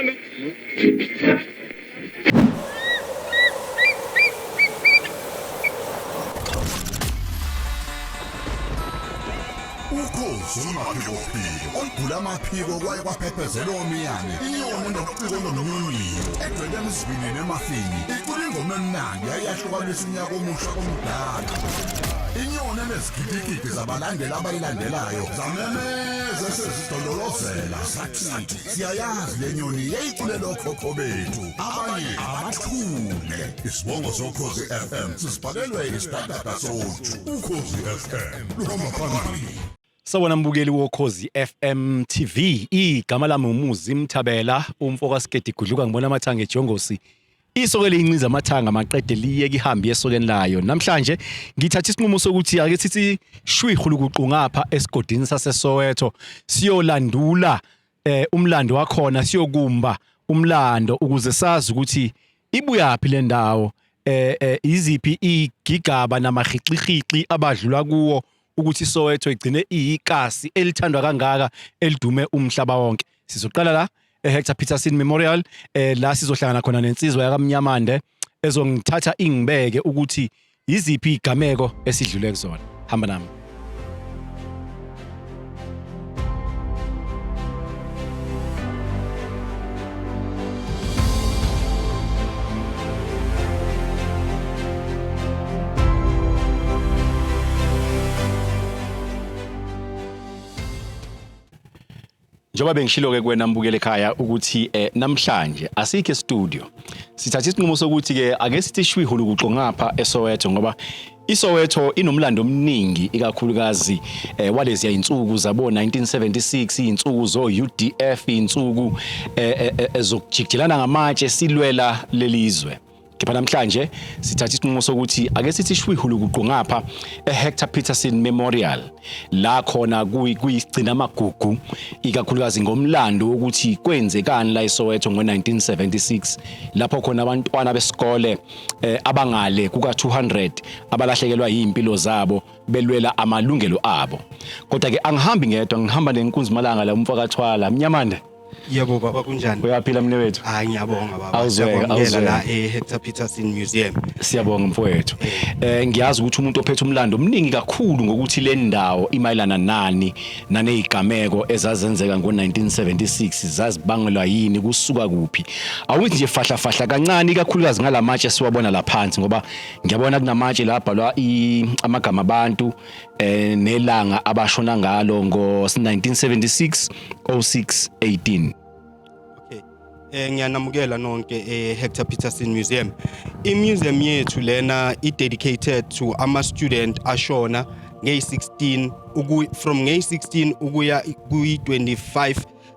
Ukhozi olumaphikophiko olugula amaphiko kwaye kwaphephezela omiyane inyoni enobuciko nomnyonyiwo egcwele emzwini nemafini icula ingoma emnandi yayahlukanisa unyaka omusha komdala inyoni enezigidigidi zabalandeli abayilandelayo zamemeza sezidololozela sathi siyayazi le nyoni yayiculela okhokho bethu abanye abathule isibongo sokhozi FM sisibhalelwe isidadada soju. Ukhozi FM luhamba phambili. Sawona mbukeli woKhozi FM TV, igama lami uMuzi Mthabela, umfo kaSigedi Gudluka, ngibona amathanga ejongosi. Isoke liyinciza amathanga maqede liyeke ihambi esokeni layo. Namhlanje ngithatha isinqumo sokuthi ake sithi shwi hulukuqu ngapha esigodini saseSoweto siyolandula umlando wakhona, siyokumba umlando ukuze sazi ukuthi ibuyaphi le ndawo, iziphi igigaba namahixihixi abadlula kuwo ukuthi iSoweto igcine iyikasi elithandwa kangaka elidume umhlaba wonke. Sizoqala la eHector Peterson Memorial, la sizohlangana khona nensizwa yakaMnyamande ezongithatha ingibeke ukuthi yiziphi igameko esidlule kuzona. Hamba nami. Njengoba bengishilo ke kuwena mbukele ekhaya ukuthi namhlanje asikho e-studio. Sithatha isinqumo sokuthi ke ake sithi shwi hulukuxo ngapha eSoweto, ngoba iSoweto inomlando omningi, ikakhulukazi walezi insuku zabo 1976, insuku zo UDF, insuku ezokujikelana ngamatshe silwela lelizwe. Kepha namhlanje sithatha isinqumo sokuthi ake sithi shwi hulukuqu ngapha eHector Peterson Memorial, la khona kuyisigcina amagugu ikakhulukazi ngomlando wokuthi kwenzekani la eSoweto ngo-1976, lapho khona abantwana besikole abangale kuka-200 abalahlekelwa yizimpilo zabo belwela amalungelo abo. Kodwa ke angihambi ngedwa, ngihamba nenkunzi malanga la, umfakathwala Mnyamande. Yebo baba, kunjani? Uyaphila mnewethu? Hayi, ngiyabonga baba. Awuzweke, Siyakwamukela awuzweke. la eHector Peterson Museum. Siyabonga mfowethu. Ngiyazi ukuthi umuntu ophethe umlando omningi kakhulu ngokuthi le ndawo imayelana nani nanezigameko ezazenzeka ngo-1976 zazibangelwa yini, kusuka kuphi. Awuthi nje fahla fahla kancane ikakhulukazi ngalamatshe esiwabona la phansi, ngoba ngiyabona kunamatshe la abhalwa amagama abantu nelanga abashona ngalo ngo-1976 06 18. Okay. Ngiyanamukela nonke eHector Peterson Museum. I-museum yethu lena i-dedicated to ama student ashona ngey-16 from ngey-16 ukuya kuyi-25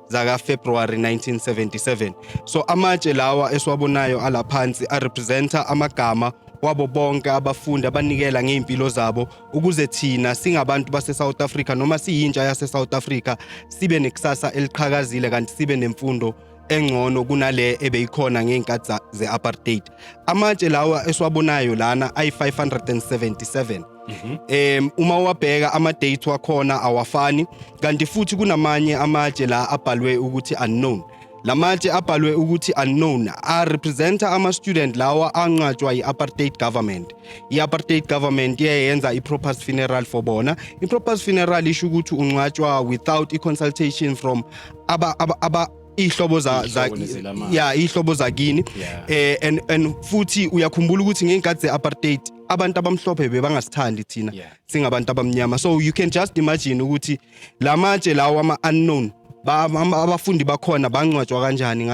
zaka February 1977. So amatshe lawa esiwabonayo alaphansi arepresenta amagama wabo bonke abafundi abanikela ngeimpilo zabo ukuze thina singabantu base South Africa noma siyintsha yase South Africa sibe nekusasa eliqhakazile kanti sibe nemfundo engcono kunale ebeyikhona ngey'nkathi ze-apartheid. Amatshe lawa esiwabonayo lana ayi-577. Uma uwabheka ama-date wakhona awafani, kanti futhi kunamanye amatshe la abhalwe ukuthi unknown. Lamatshe abhalwe ukuthi unknown a-representa ama-student lawa anqatshwa yi-apartheid government. I-apartheid government iye yenza i-proper funeral for bona. I-proper funeral isho ukuthi ungcwatshwa without i-consultation from aba ihlobo za Iy'hlobo nezelamani. Ya, ihlobo zakini. And futhi uyakhumbula ukuthi ngey'nkathi ze-apartheid abantu abamhlophe bebangasithandi thina singabantu abamnyama. So you can just imagine ukuthi lamatshe lawo ama-unknown abafundi bakhona bangcwatshwa kanjani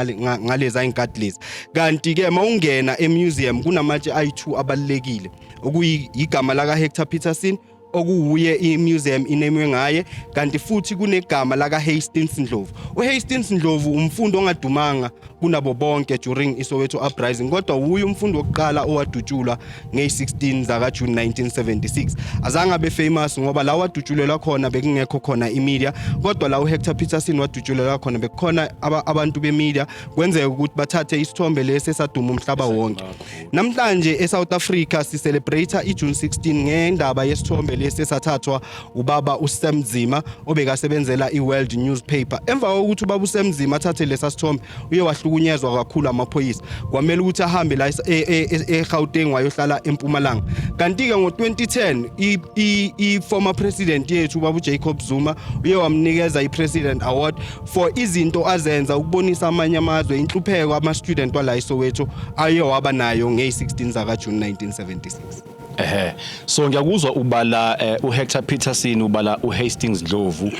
ngalezi ay'nkathi lezi. Kanti-ke uma ungena emuseum kunamatshe ayi-2 abalulekile, okuyigama laka-Hector Peterson okuwuye i-museum inemwe ngaye, kanti futhi kunegama laka-Hastings Ndlovu. U-Hastings Ndlovu umfundi ongadumanga kunabo bonke during iSoweto uprising, kodwa wuye umfundi wokuqala owadutshulwa ngeyi-16 zakaJune 1976. Azange abe famous ngoba la wadutshulelwa khona bekungekho khona i-media, kodwa la uHector Peterson wadutshulelwa khona bekukhona abantu be-media. Kwenzeka ukuthi bathathe isithombe lesi esaduma umhlaba wonke. Namhlanje eSouth Africa si-celebrate iJune 16 ngendaba yesithombe. lesi esathathwa ubaba uSam Nzima obekasebenzela iWorld Newspaper. Emva kokuthi ubaba uSam Nzima athathe lesa sithombe, uye wahlukunyezwa kakhulu amaphoyisa, kwamele ukuthi ahambe la eGauteng wayohlala eMpumalanga. Kanti-ke ngo-2010 i-former president yethu ubaba uJacob Zuma uye wamnikeza i-President Award for izinto azenza ukubonisa amanye amazwe inhlupheko ama-student wala eSoweto aye waba nayo ngeyi-16 zakaJune 1976. Ehhe. So ngiyakuzwa ubala uHector Peterson, ubala uHastings Ndlovu.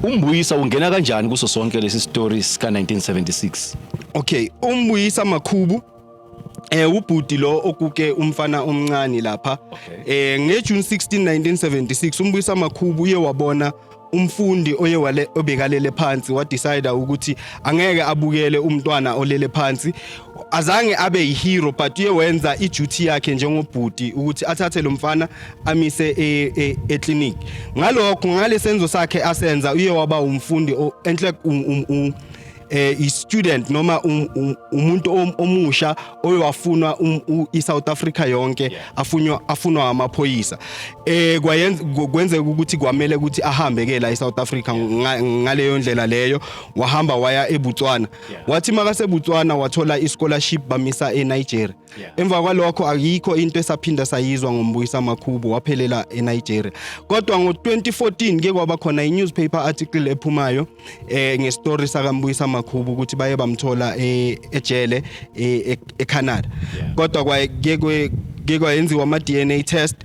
UMbuyisa ungena kanjani kuso sonke lesi story sika 1976? Okay, uMbuyisa Makhubu ubhuti lo okuke umfana omncane lapha. NgeJune 16 1976 uMbuyisa Makhubu uye wabona umfundi oye wale obekalele phansi, wadecide ukuthi angeke abukele umntwana olele phansi. Azange abe yihero, but uye wenza iduty yakhe njengobhuti ukuthi athathe lo mfana amise e-clinic. Ngalokho, ngalesenzo sakhe asenza, uye waba umfundi enhle i-student noma umuntu omusha oyafunwa i-South Africa yonke, afunwa amaphoyisa. Kwayenza kwenzeka ukuthi kwamele ukuthi ahambe ke la eSouth Africa. Ngaleyo ndlela leyo wahamba waya eBotswana. Wathi makase Botswana wathola i-scholarship, bamisa eNigeria. Emva kwalokho akikho into esaphinda sayizwa ngoMbuyisa Makhubu, waphelela eNigeria. Kodwa ngo-2014 ke kwaba khona i-newspaper article ephumayo ngestory sakaMbuyisa Makhubu ukuthi baye bamthola ejele eCanada. Kodwa kwaye ke kwayenziwa ama DNA test,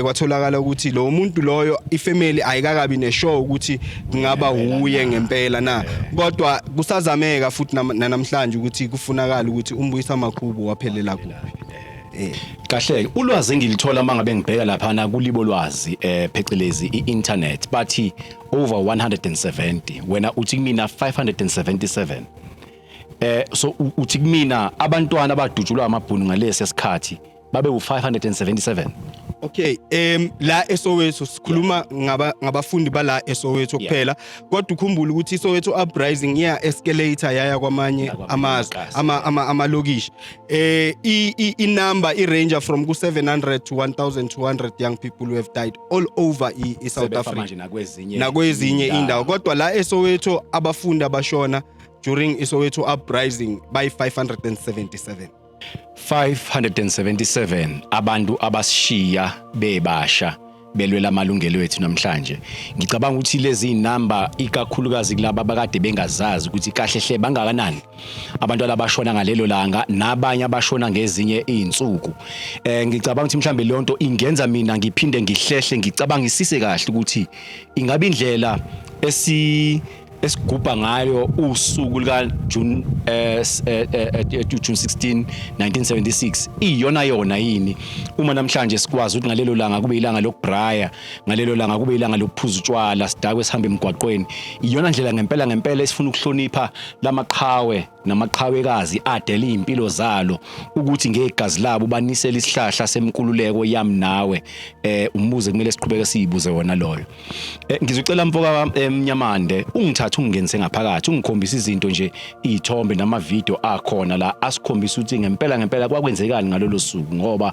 kwatholakala ukuthi lo muntu loyo ifamily ayikakabi nesure ukuthi kungaba uye ngempela na. Kodwa kusazameka futhi namhlanje ukuthi kufunakala ukuthi uMbuyisa Makhubu waphelela kuphi. Kahle, ulwazi engilithola mangabe ngibheka lapha na kulibo lwazi phecelezi i-internet, bathi over 170, wena uthi kumina 577. So uthi kumina abantwana abadutshulwa amabhunu ngalesi sikhathi babe u577? Okay, la eSoweto sikhuluma ngabafundi bala eSoweto kuphela, kodwa ukhumbule ukuthi iSoweto uprising iya escalate yaya kwamanye Nakwamanye amazwe, amakasi. Amalokishi. I number i range from ku 700 to 1200 young people who have died all over i South Sebefa Africa manje nakwezinye nakwezinye indawo. Indawo. Kodwa la eSoweto abafundi abashona during iSoweto uprising by 577. 577 abantu abasishiya bebasha belwela amalungelo ethu namhlanje. Ngicabanga ukuthi lezi inamba, ikakhulukazi kulabo abakade bengazazi ukuthi kahle hle bangakanani abantwana abashona ngalelo langa nabanye abashona ngezinye izinsuku, ngicabanga ukuthi mhlambe leyo nto ingenza mina ngiphinde ngihlehle ngicabangisise kahle ukuthi ingabe indlela esigubha ngayo usuku lika June June 16 1976 iyona yona yini, uma namhlanje sikwazi ukuthi ngalelo langa kube ilanga lokubraya, ngalelo langa kube ilanga lokuphuza utshwala, sidakwe, sihambe emgwaqweni. Iyona ndlela ngempela ngempela esifuna ukuhlonipha lamaqhawe namaqhawekazi adela izimpilo zalo ukuthi ngegazi labo banisele isihlahla semkululeko yami nawe? Umbuzo kumele siqhubeke siyibuze wona loyo. Ngizocela mfoka eMnyamande ungithathe ungingenise ngaphakathi, ungikhombise izinto nje, izithombe namavideo akhona la asikhombisa ukuthi ngempela ngempela kwakwenzekani ngalolo suku, ngoba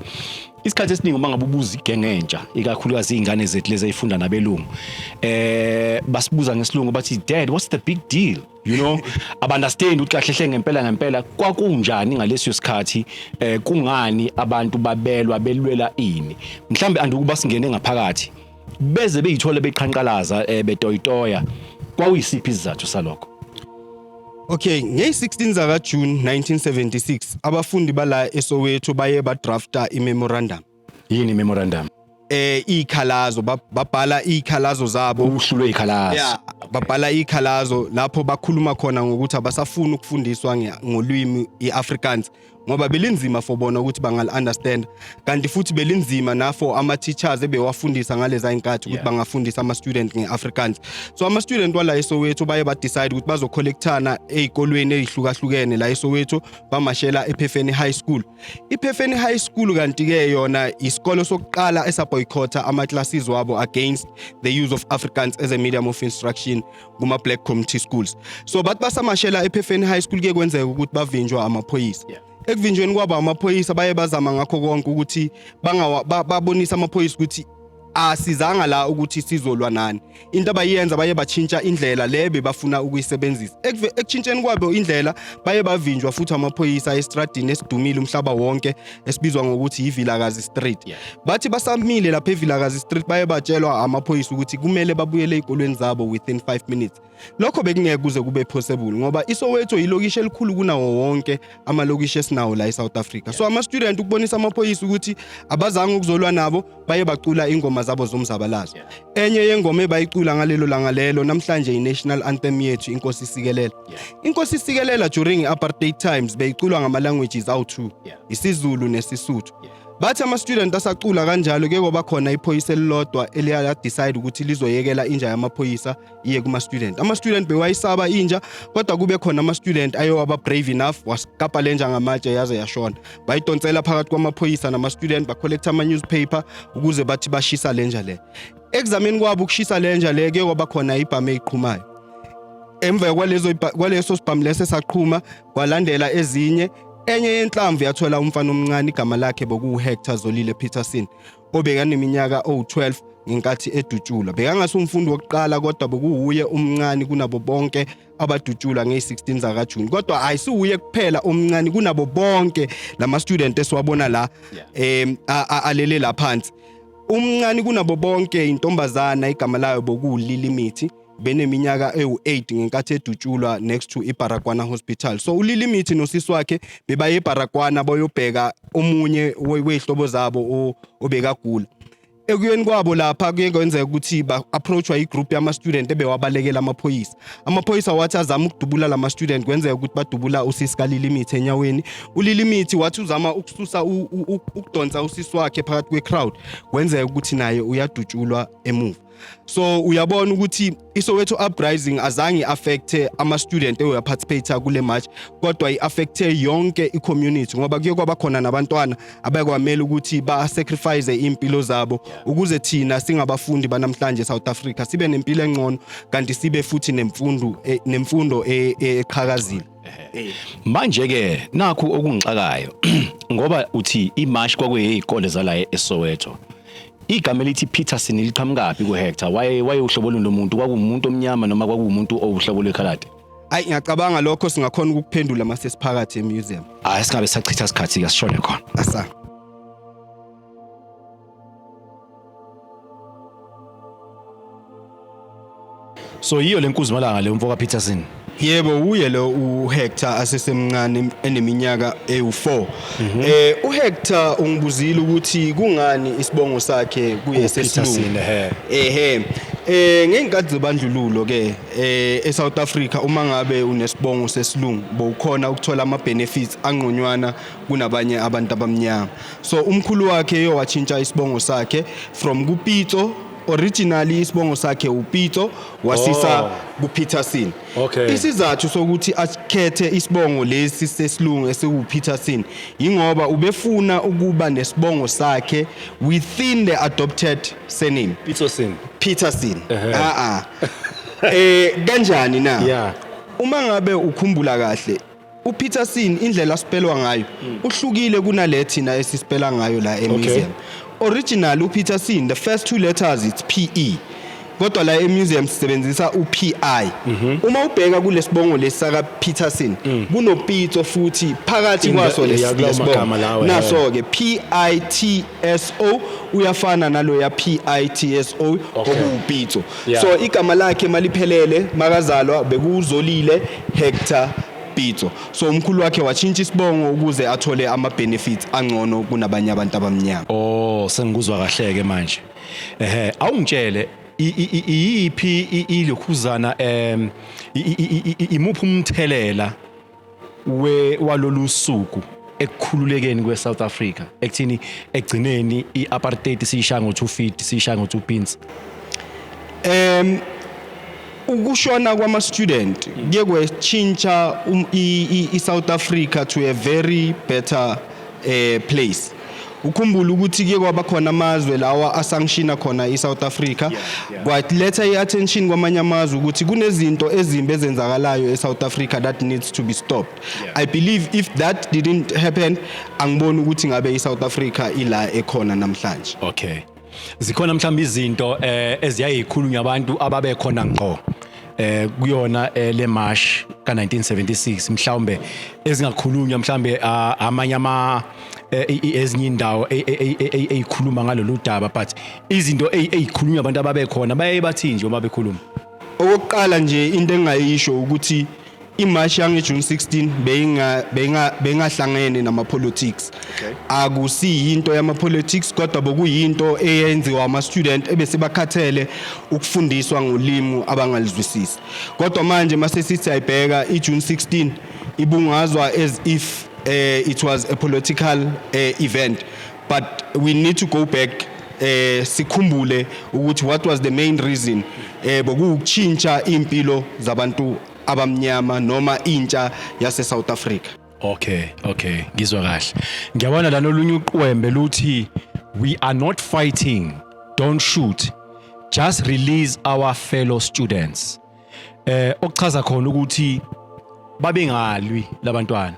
isikhathi esiningi uma ngabe ubuza igenge entsha, ikakhulukazi izingane zethu lezi ezifunda nabelungu, basibuza ngesilungu bathi, "Dad, what's the big deal?" Abanderstand ukuthi kahle hle ngempela ngempela kwakunjani ngaleso sikhathi, kungani abantu babelwa, belwela ini. Mhlambe andukuba singene ngaphakathi beze beyithole beqhankqalaza, betoyitoya, kwakuyisiphi isizathu salokho? Okay, ngeyi-16 zaka June 1976 abafundi bala eSoweto baye badrafta i-memorandum. Yini memorandum? Ikhalazo, babhala ikhalazo zabo. Uhlu lwezikhalazo. Yeah, babhala ikhalazo lapho bakhuluma khona ngokuthi abasafuni ukufundiswa ngolwimi iAfrikaans ngoba belinzima for bona ukuthi bangal understand, kanti futhi belinzima na for ama teachers ebewafundisa ngaleza inkathi ukuthi bangafundisa ama student ngeAfrikaans. So ama student wala eSoweto baye ba decide ukuthi bazocollectana ezikolweni ezihlukahlukene la eSoweto, bamashela ePhefeni High School. IPhefeni High School kanti ke yona isikolo sokuqala esaboycotta ama classes wabo against the use of Afrikaans as a medium of instruction kuma black community schools. So bathi basamashela ePhefeni High School, ke kwenzeka ukuthi bavinjwa amaphoyisa. Ekuvinjweni kwabo amaphoyisa, baye bazama ngakho konke ukuthi babonise amaphoyisa ukuthi Asizanga la ukuthi sizolwa nani. Into abayenza, baye batshintsha indlela le bebafuna ukuyisebenzisa. Ekushintsheni kwabo indlela, baye bavinjwa futhi amaphoyisa estradini esidumile umhlaba wonke esibizwa ngokuthi iVilakazi Street. Bathi basamile lapha eVilakazi Street, baye batshelwa amaphoyisa ukuthi kumele babuyele ey'kolweni zabo within 5 minutes. Lokho bekungeke kuze kube possible ngoba iSoweto yilokishi elikhulu kunawo wonke amalokishi esinawo la eSouth Africa. So ama-student, ukubonisa amaphoyisa ukuthi abazange ukuzolwa nabo, baye bacula ingoma zabo zomzabalazo. Enye yengoma ebayicula ngalelo langa lelo namhlanje i-national anthem yethu, Inkosi Sikelela. Inkosi Sikelela during apartheid times beyiculwa ngama-languages awu-two, isiZulu nesiSuthu. Bathi ama-student asacula kanjalo, kuye kwaba khona iphoyisa elilodwa eliya-decide ukuthi lizoyekela inja yamaphoyisa iye kuma-student. Ama-student bewayisaba inja, kodwa kube khona ama-student ayewaba brave enough, wasikapa lenja ngamatshe yaze yashona. Bayidonsela phakathi kwamaphoyisa nama-student, bacollecta ama-newspaper ukuze bathi bashisa lenja le. Ekuzameni kwabo ukushisa lenja le, kuye kwaba khona ibhamu eyiqhumayo. Emva kwaleso sibhamu leso esaqhuma, kwalandela ezinye. Enye yenhlamvu yathola umfana omncane, igama lakhe bokuwu-Hector Zolile Peterson, obekaneminyaka owu-12 ngenkathi edutshulwa. Bekangase umfundi wokuqala, kodwa bekuwuye umncane kunabo bonke abadutshulwa ngeyi-16 zakaJuni. Kodwa ayisiwuye kuphela omncane kunabo bonke lama student esiwabona la alele la phansi. Umncane kunabo bonke intombazana, igama layo bokuwuLili Mithi, beneminyaka ewu-8 ngenkathi edutshulwa next to iBaragwana Hospital. So uLili Mithi nosisi wakhe bebaye eBaragwana bayobheka omunye wey'hlobo zabo obekagula. Ekuyeni kwabo lapha, kuye kwenzeka ukuthi ba-approachwa i-group yama-student ebewabalekela amaphoyisa. Amaphoyisa wathi azama ukudubula lama student, kwenzeka ukuthi badubula usisi kaLili Mithi enyaweni. uLili Mithi wathi uzama ukususa ukudonsa usisi wakhe phakathi kwe-crowd, kwenzeka ukuthi naye uyadutshulwa emuva. So uyabona ukuthi iSoweto uprising azange affecte ama-student ebewaparticipate kule march, kodwa i-affecte yonke i-community, ngoba kuye kwaba khona nabantwana abekwamele ukuthi ba-sacrifice iy'mpilo zabo ukuze thina singabafundi banamhlanje South Africa sibe nempilo engcono, kanti sibe futhi nemfundo eqhakazile. Manje ke nakhu okungixakayo, ngoba uthi imarch kwakuyizikole zala eSoweto. Igama elithi Peterson liqhamukaphi kuHector? Waye uhlobo luni lomuntu? Kwakuwumuntu omnyama noma kwakuwumuntu owuhlobo lwekhaladi? Ayi, ngiyacabanga lokho singakhona ukukuphendula mase siphakathi emuseum. Hayi, singabe sachitha isikhathi ke, sishone khona. Asa. So yiyo lenkuzimalanga le, umfoka Peterson? Yebo, uye lo uHector asesemncane eneminyaka ewu4. UHector, ungibuzile ukuthi kungani isibongo sakhe kuye sesilungu. Peterson, ehhe. Ehe. Ngenkathi zobandlululo ke eSouth Africa, uma ngabe unesibongo sesilungu, bowukhona ukuthola ama benefits angqonywana kunabanye abantu abamnyama. So umkhulu wakhe yowatshintsha isibongo sakhe from kuPitso, originally isibongo sakhe uPitso, wasisa kuPeterson. Isizathu sokuthi akhethe isibongo lesi sesilungu esiwuPeterson yingoba ubefuna ukuba nesibongo sakhe within the adopted surname. Peterson. Peterson. Ah ah. Kanjani na? Uma ngabe ukhumbula kahle, uPeterson indlela asipelwa ngayo uhlukile kunale thina esispela ngayo la emuseum. Original uPeterson, the first two letters, it's PE. Kodwa la emuseum sisebenzisa uPI. Uma ubheka kulesibongo lesaka Peterson, kunoPitso futhi phakathi kwaso Yeah, kulawo lesibongo. magama lawo, Naso ke P I T S O uyafana naloya P I T S O okuwuPitso. So igama lakhe maliphelele makazalwa bekuZolile Hector Pitso. So umkhulu wakhe watshintsha isibongo ukuze athole ama benefits angcono kunabanye abantu abamnyama. Oh, sengikuzwa kahle ke manje. Ehhe, awungitshele, iyiphi ilokhuzana imuphi umthelela we walolu suku ekukhululekeni kweSouth Africa, ekuthini egcineni iapartheid siyishaya ngo 2 feet, siyishaya ngo 2 pins? Ukushona kwama student kuye kwetshintsha i-South Africa to a very better place. Ukhumbula ukuthi kuye kwaba khona amazwe lawa asanctiona khona i-South Africa, kwaletha i-attention kwamanye amazwe ukuthi kunezinto ezimbi ezenzakalayo e-South Africa that needs to be stopped. I believe if that didn't happen, angiboni ukuthi ngabe i-South Africa ila ekhona namhlanje. Okay. Zikhona mhlawumbe izinto eziyayikhulunywa abantu ababekhona ngqo kuyona le march ka1976, mhlawumbe ezingakhulunywa mhlawumbe amanye ama ezinye indawo ezikhuluma ngalolu daba, but izinto ezikhulunywa abantu ababekhona baye bathi nje uma bekhuluma? Okokuqala nje, into engayisho ukuthi imarch yange June 16 bengahlangene nama politics. Akusiyinto yama politics, kodwa bokuyinto eyenziwa ama student ebese bakhathele ukufundiswa ngolimi abangalizwisisi. Kodwa manje mase sithi ayibheka, iJune 16 ibungazwa as if it was a political event, but we need to go back, sikhumbule ukuthi what was the main reason. Bokuwukutshintsha impilo zabantu abamnyama noma intsha yase South Africa. Okay, ngizwa kahle. Ngiyabona lana olunye uqwembe luthi, "We are not fighting, don't shoot, just release our fellow students." Okuchaza khona ukuthi babengalwi labantwana.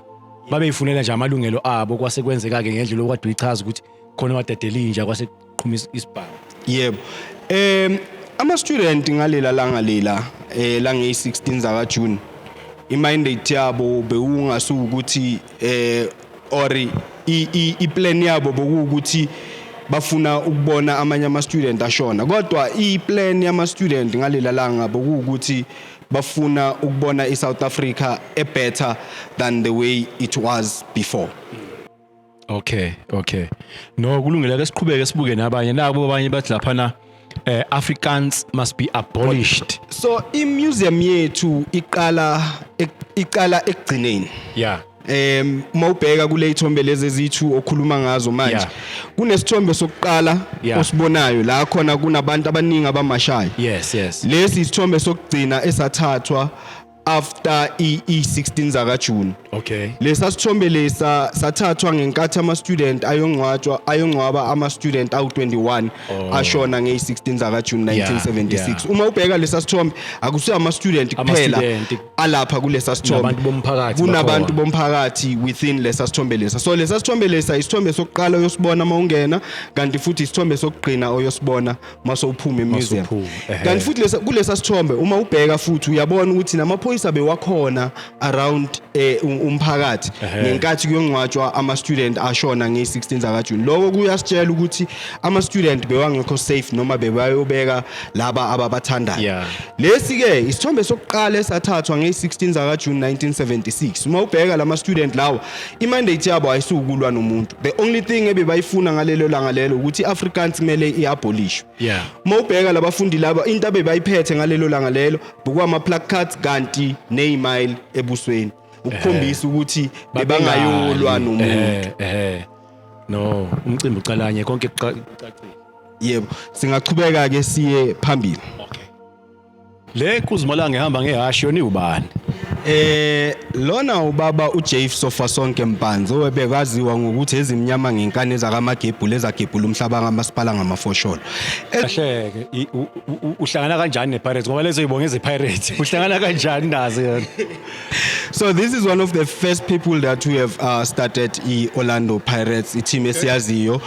Babeyifunela nje amalungelo abo, kwase kwenzeka ke ngendlela okade uyichaza ukuthi khona wadedela inja kwase qhuma isibhamu. Yebo, ama student ngalela langa lela lange 16 zaka June, i-mandate yabo bewungasukuthi or i-plan yabo bokuwukuthi bafuna ukubona amanye ama student ashona, kodwa i-plan yama student ngalela langa bokuwukuthi bafuna ukubona iSouth Africa a better than the way it was before. Okay. No, kulungile ke, siqhubeke sibuke nabanye. Nabo abanye bathi laphana Afrikaans must be abolished. So i-museum yethu iqala ekugcineni. Mawubheka kule ithombe lezi ezithu okhuluma ngazo manje, kunesithombe sokuqala osibonayo la khona kunabantu abaningi abamashayo. Lesi isithombe sokugcina esathathwa after i-16 zaka June. Lesa sithombe lesa sathathwa ngenkathi ama student ayongcwatshwa, ayongcwaba ama student awu21 ashona nge-16 zaka June 1976. Uma ubheka lesa sithombe, akusiyo ama student kuphela Ama-student. alapha kulesa sithombe. Nabantu bomphakathi Kunabantu bakhona. bomphakathi within lesa sithombe lesa. So lesa sithombe lesa isithombe sokuqala oyosibona mawungena, kanti futhi isithombe sokugcina oyosibona masowuphuma emuseum. Masowuphuma, ehhe. Kanti futhi kulesa sithombe uma ubheka futhi uyabona ukuthi namaphoyisa bewakhona around umphakathi ngenkathi kuyongcwatshwa ama student ashona nge-16 zaka June. Lokho kuyasitshela ukuthi ama student bewangekho safe noma bebayobeka laba ababathandayo. Lesi ke isithombe sokuqala esathathwa nge-16 zaka June 1976. Uma ubheka lama student lawo, i-mandate yabo ayisukulwa nomuntu. The only thing ebebayifuna ngalelo langa lelo ukuthi iAfrikaans kumele iabolishwe. Uma ubheka labafundi laba, into abebayiphethe ngalelo langa lelo bokwama placards kanti neyimile ebusweni, ukukhombisa ukuthi bebangayolwa nomuntu. Eh. No, umcimbi ucalanye konke kucacile. Yebo, singachubeka ke siye phambili. Okay. Le Kuzimalanga ehamba ngehashi yona iwubani? Lona ubaba uJafe Sofasonke Mpanza, owebekaziwa ngokuthi ezimnyama ngenkani ezakamagebhulu ezagebhula umhlaba kamasipala ngamafosholo. Kahleke, uhlangana kanjani nePirates, ngoba lezo yibonge zePirates? Uhlangana kanjani nazo yona? So this is one of the first people that we have started i-Orlando Pirates, i-team esiyaziyo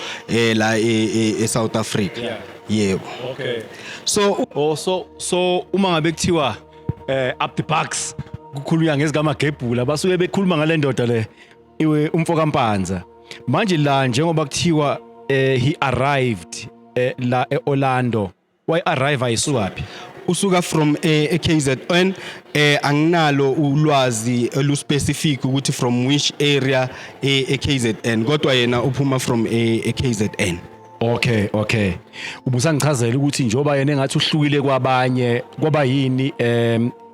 la e South Africa. Yebo. So Oh, so uma ngabe kuthiwa up the Bucks, kukhulunywa ngezikamagebhula, basuke bekhuluma ngale ndoda le iwe umfo kaMpanza. Manje la njengoba kuthiwa he arrived la eOrlando, why arrive ayisukaphi? Usuka from e-KZN. Anginalo ulwazi oluspecific ukuthi from which area e-KZN, kodwa yena uphuma from e-KZN. Okay. Ubusangichazela ukuthi njoba yena engathi uhlukile kwabanye, kwaba yini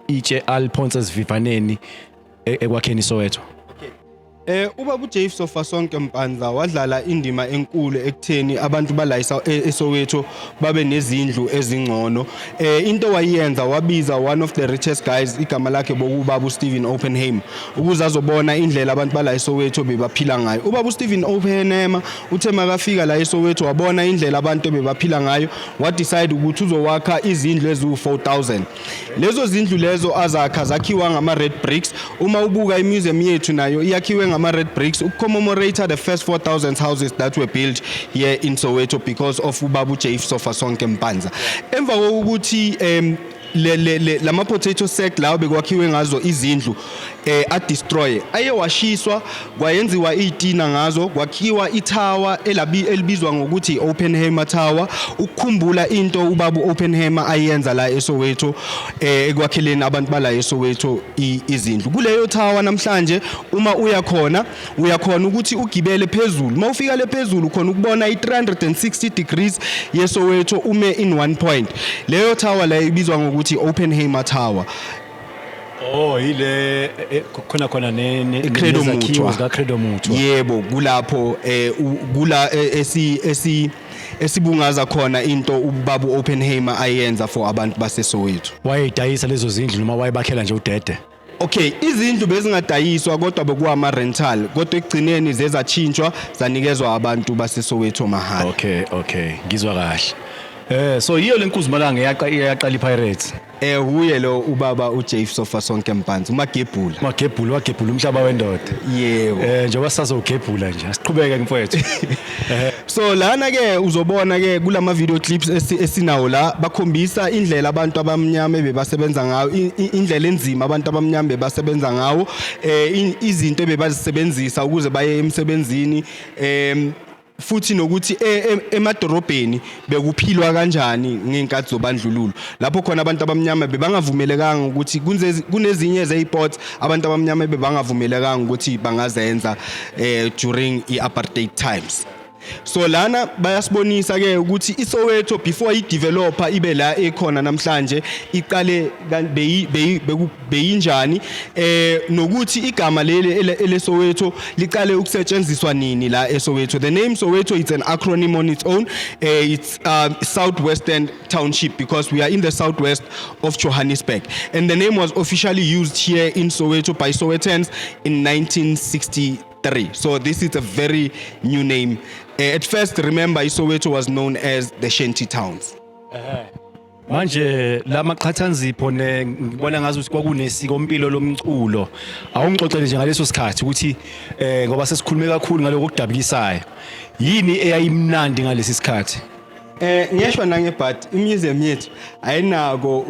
itshe aliphonse esivivaneni ekwakheni Soweto? Ubaba uJafe Sofasonke Mpanza wadlala indima enkulu ekutheni abantu bala eSoweto babe nezindlu ezingcono. Into wayenza, wabiza one of the richest guys, igama lakhe bokubaba uSteven Oppenheimer, ukuze azobona indlela abantu bala eSoweto bebaphila ngayo. Ubaba uSteven Oppenheimer uthe makafika la eSoweto wabona indlela abantu bebaphila ngayo, wa decide ukuthi uzowakha izindlu eziwu4000. Lezo zindlu lezo azakha zakhiwa ngama red bricks. Uma ubuka imuseum yethu nayo iyakhiwe. ngama red bricks ukucommemorate the first 4000 houses that were built here in Soweto because of ubaba uJF Sofasonke Mpanza. Emva kokuthi le lama potato sack lawo bekwakhiwe ngazo izindlu a destroy, aye washiswa, kwayenziwa izitina ngazo, kwakhiwa itower elabi elibizwa ngokuthi Oppenheimer Tower, ukukhumbula into ubaba Oppenheimer ayenza la eSoweto ekwakheleni abantu bala eSoweto izindlu. Kuleyo tower namhlanje uma uya khona, uyakhona ukuthi ugibele phezulu. Mawufika le phezulu, khona ukubona i360 degrees yeSoweto ume in one point. Leyo tower leyo ibizwa ngokuthi Oppenheimer Tower. Oh, ile khona ne iCredo nezakhiwo Mutwa. zika Credo Mutwa. Yebo, kulapho kula esi esibungaza khona into ubaba Oppenheimer ayenza for abantu baseSoweto. Wayedayisa lezo zindlu noma wayebakhela nje udede? Okay, izindlu bezingadayiswa, kodwa bekuwama rental, kodwa ekugcineni zezachintshwa, zanikezwa abantu baseSoweto mahhala. Okay, ngizwa kahle. So yiyo lenkuzimalanga eyaqala iPirates. Huye lo ubaba uJafe Sofasonke Mpanza, uMagebhula. Magebhula, wagebhula umhlaba wendoda. Yebo. Njengoba sisazowugebhula nje, asiqhubeke mfowethu. So lana ke uzobona ke kulama video clips esinawo la, bakhombisa indlela abantu abamnyama bebasebenza ngayo, indlela enzima abantu abamnyama bebasebenza ngawo, izinto ebebazisebenzisa ukuze baye emsebenzini, futhi nokuthi emadorobheni bekuphilwa kanjani ngeenkathi zobandlululo, lapho khona abantu abamnyama bebangavumelekanga ukuthi kunezinye zesports abantu abamnyama bebangavumelekanga ukuthi bangazenza during i-apartheid times. So lana bayasibonisa ke ukuthi iSoweto before ideveloper ibe la ekhona namhlanje iqale beyinjani, nokuthi igama leli eleSoweto liqale ukusetshenziswa nini la eSoweto. The name Soweto, it's an acronym on its own. It's Southwestern Township, because we are in the southwest of Johannesburg, and the name was officially used here in Soweto by Sowetans in 1963. So this is a very new name. At first, remember, Soweto was known as the shanty towns. Manje lamaqhathanzipho ne ngibona ngazi ukuthi kwakunesiko impilo lomculo. Awungixoxele nje ngaleso sikhathi ukuthi ngoba sesikhulume kakhulu ngaloko okudabukisayo. Yini eyayimnandi ngalesi sikhathi? Ngiyeshwa nangebhadi, imuseum yethu ayinako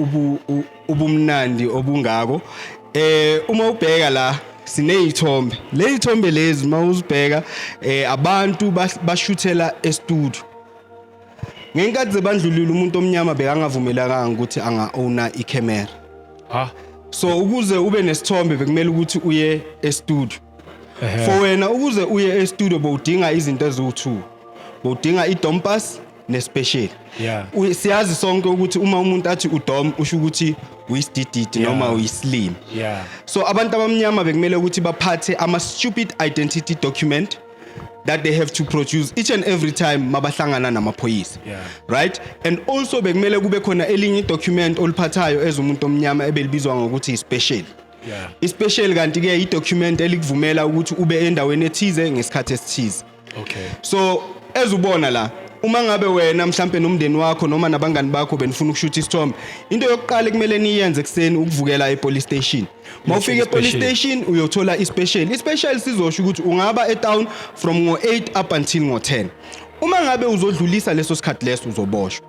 ubumnandi obungako. Uma ubheka la sinezithombe. Lezithombe lezi mawuzibheka, abantu bashuthela e-studio. Ngenkathi zebandlululo umuntu omnyama bekangavumelekanga ukuthi anga owna icamera. So ukuze ube nesithombe bekumele ukuthi uye e-studio. For wena ukuze uye e-studio bowudinga izinto eziwu2. Bowudinga i-dompas nespecial. Siyazi sonke ukuthi uma umuntu athi udom, usho ukuthi uyisidididi noma uyislim. So abantu abamnyama bekumele ukuthi baphathe ama stupid identity document that they have to produce each and every time mabahlangana namaphoyisa. Right? And also bekumele kube khona elinye document oliphathayo as umuntu omnyama ebelibizwa ngokuthi special. Ispecial kanti ke idocument elikuvumela ukuthi ube endaweni ethize ngesikhathi esithize. So ezubona la, uma ngabe wena mhlambe nomndeni wakho noma nabangani bakho benifuna ukushutha isithombe, into yokuqala ekumele niyenze ekseni ukuvukela epolice station. Mawufika epolice special. station uyothola ispecial. Ispecial sizosho ukuthi ungaba etown from ngo8 up until ngo10. Uma ngabe uzodlulisa leso sikhathi leso, uzoboshwa.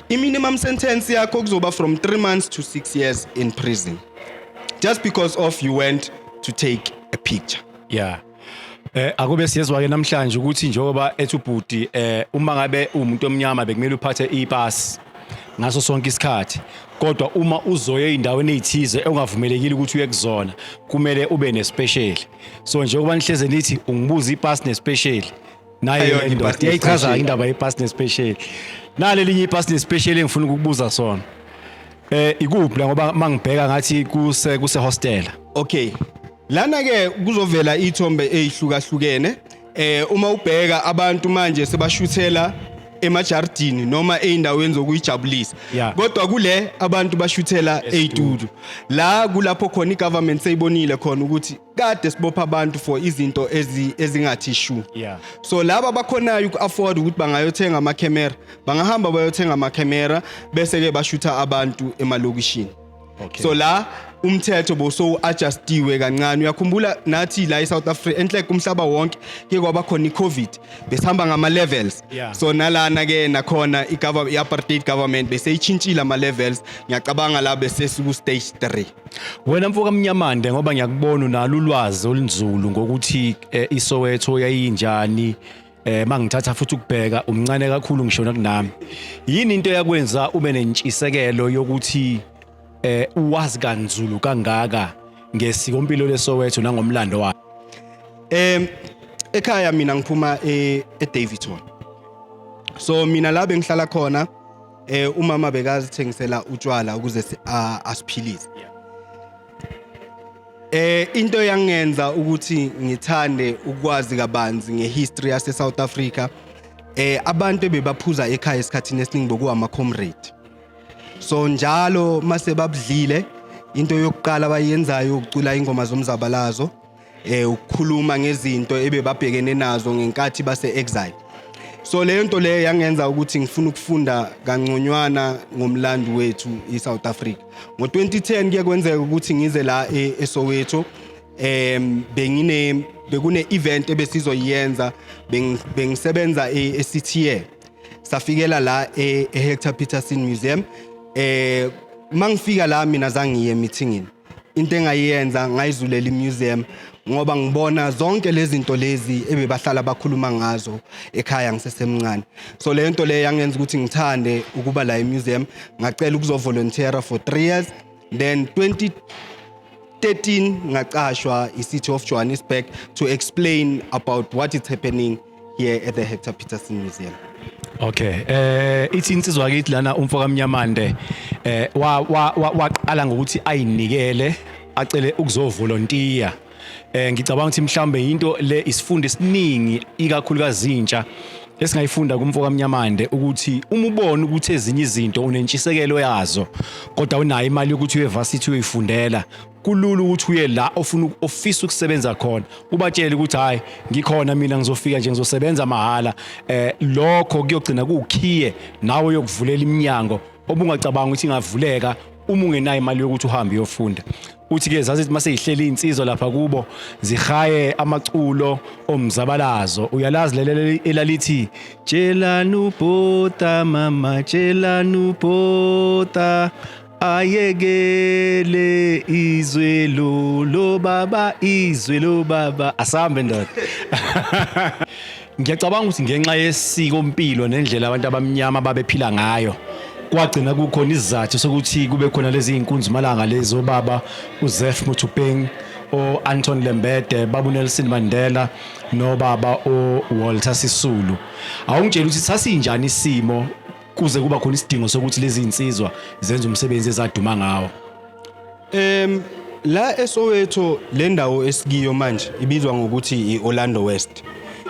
I-minimum sentence yakho kuzoba from 3 months to 6 years in prison, just because of you went to take a picture. Yeah. Akube siyezwa ke namhlanje ukuthi njengoba ethi ubhuti, uma ngabe umuntu omnyama bekumele uphathe ipasi ngaso sonke isikhathi, kodwa uma uzoya endaweni ezithize ongavumelekile ukuthi uye kuzona, kumele ube nespecial. So njengoba nihleze nithi ungibuza ipasi nespecial, naye Ayona le ndoda ipasi iyayichaza nespecial. Indaba yepasi nespecial, nalelinye ipasi nespecial engifuna ukukubuza sona, ikuphi la? Ngoba mangibheka ngathi kuse hostel. Okay. Lana ke kuzovela ithombe ezihlukahlukene. Uma ubheka abantu manje sebashuthela emajardini noma eindaweni zokuyijabulisa. Kodwa kule abantu bashuthela estudio. La kulapho khona igovernment seyibonile khona ukuthi kade sibopha abantu for izinto ezingathi shu. So laba bakhonayo uku-afford ukuthi bangayothenga ama-camera, bangahamba bayothenga ama-camera bese ke bashutha abantu emalokishini. Okay. So la umthetho boso adjustiwe kancane. Uyakhumbula nathi la eSouth Africa, enhle kumhlaba wonke, ke kwaba khona iCovid, besihamba ngama levels. So nalana ke nakhona i-government, i-apartheid government beseyitshintshile ama levels. Ngiyacabanga la bese siku stage 3. Wena mfoka Mnyamande, ngoba ngiyakubona unalo ulwazi olunzulu ngokuthi iSoweto yayinjani, mangithatha futhi ukubheka umncane kakhulu ngisho kunami. Yini into yakwenza ube nentshisekelo yokuthi uwazi kanzulu kangaka ngesikompilo leSoweto nangomlando wayo? Ekhaya mina ngiphuma eDaveyton. So mina la bengihlala khona, umama bekazithengisela utshwala ukuze asiphilise. Into yangenza ukuthi ngithande ukwazi kabanzi ngehistory yase South Africa, abantu ebebaphuza ekhaya esikhathini esiningi bokuwa ama comrade. So njalo mase babudlile, into yokuqala abayenzayo ukucula ingoma zomzabalazo, ukukhuluma ngezinto ebebabhekene nazo ngenkathi base exile. So leyo nto leyo yangenza ukuthi ngifuna ukufunda kangconywana ngomlando wethu iSouth Africa. Ngo2010 kuye kwenzeka ukuthi ngize la eSoweto. Bengine bekune event ebesizoyenza, bengisebenza eCTA. Safikela la eHector Peterson Museum. Mangifika la, mina zange ngiye meetingini. Into engayenza, ngayizulela imuseum ngoba ngibona zonke lezi zinto lezi ebebahlala bakhuluma ngazo ekhaya ngisesemncane. So le nto le yangenza ukuthi ngithande ukuba la emuseum. Ngacela ukuzovolunteera for 3 years, then 2013 ngaqashwa i-City of Johannesburg to explain about what is happening here at the Hector Peterson Museum. Okay, ithi insizwa kithi lana umfoka Mnyamande waqala ngokuthi ayinikele, acele ukuzovolontiya. Ngicabanga ukuthi mhlambe into le isifundo esiningi, ikakhulukazi intsha, esingayifunda kumfoka Mnyamande, ukuthi uma ubona ukuthi ezinye izinto unentshisekelo yazo kodwa unayo imali yokuthi uye varsity uyoyifundela, kulula ukuthi uye la ofuna, ofisa ukusebenza khona, ubatshele ukuthi hayi, ngikhona mina, ngizofika nje ngizosebenza mahhala. Lokho kuyogcina kuwukhiye nawe uyokuvulela iminyango obungacabanga ukuthi ingavuleka uma ungenayo imali yokuthi uhambe uyofunda. Uthi ke zazithi mase yihleli insizwa lapha kubo zihaye amaculo omzabalazo. Uyalazi leli elalithi "Tshelani uBhota mama, tshelani uBhota ayekele izwe lo baba, izwe lo baba"? Asambe ndoda. Ngiyacabanga ukuthi ngenxa yesiko mpilo nendlela abantu abamnyama babephila ngayo, kwagcina kukhona isizathu sokuthi kube khona lezi inkunzimalanga lezi, obaba uZeph Mothopeng, o-Anton Lembede, babu Nelson Mandela nobaba uWalter Sisulu. Awungitshela ukuthi sasinjani isimo kuze kuba khona isidingo sokuthi lezi insizwa zenze umsebenzi ezaduma ngawo? La eSoweto, le ndawo esikiyo manje ibizwa ngokuthi iOrlando West.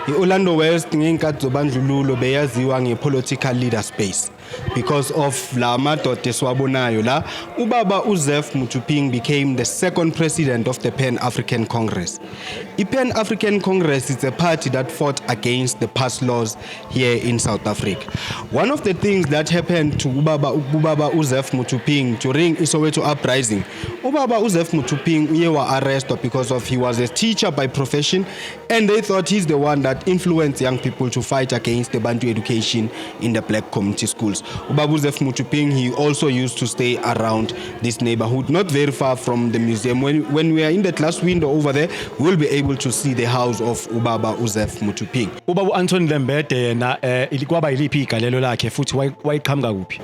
IOrlando West ngeenkathi zobandlululo beyaziwa ngepolitical leader space because of la madoda esiwabonayo la. Ubaba uZeph Mothopeng became the second president of the Pan African Congress. I-Pan African Congress is a party that fought against the pass laws here in South Africa. One of the things that happened to ubaba uZeph Mothopeng during iSoweto uprising, ubaba uZeph Mothopeng uye wa-arrestwa because of he was a teacher by profession and they thought he's the one that influenced young people to fight against the Bantu education in the black community schools. Ubaba uZeph Mothopeng, he also used to stay around this neighborhood, not very far from the museum. When we are in the glass window over there, we'll be able to see the house of ubaba uZeph Mothopeng. Ubaba uAnthony Lembede yena kwaba yiliphi igalelo lakhe futhi wayiqhamuka kuphi?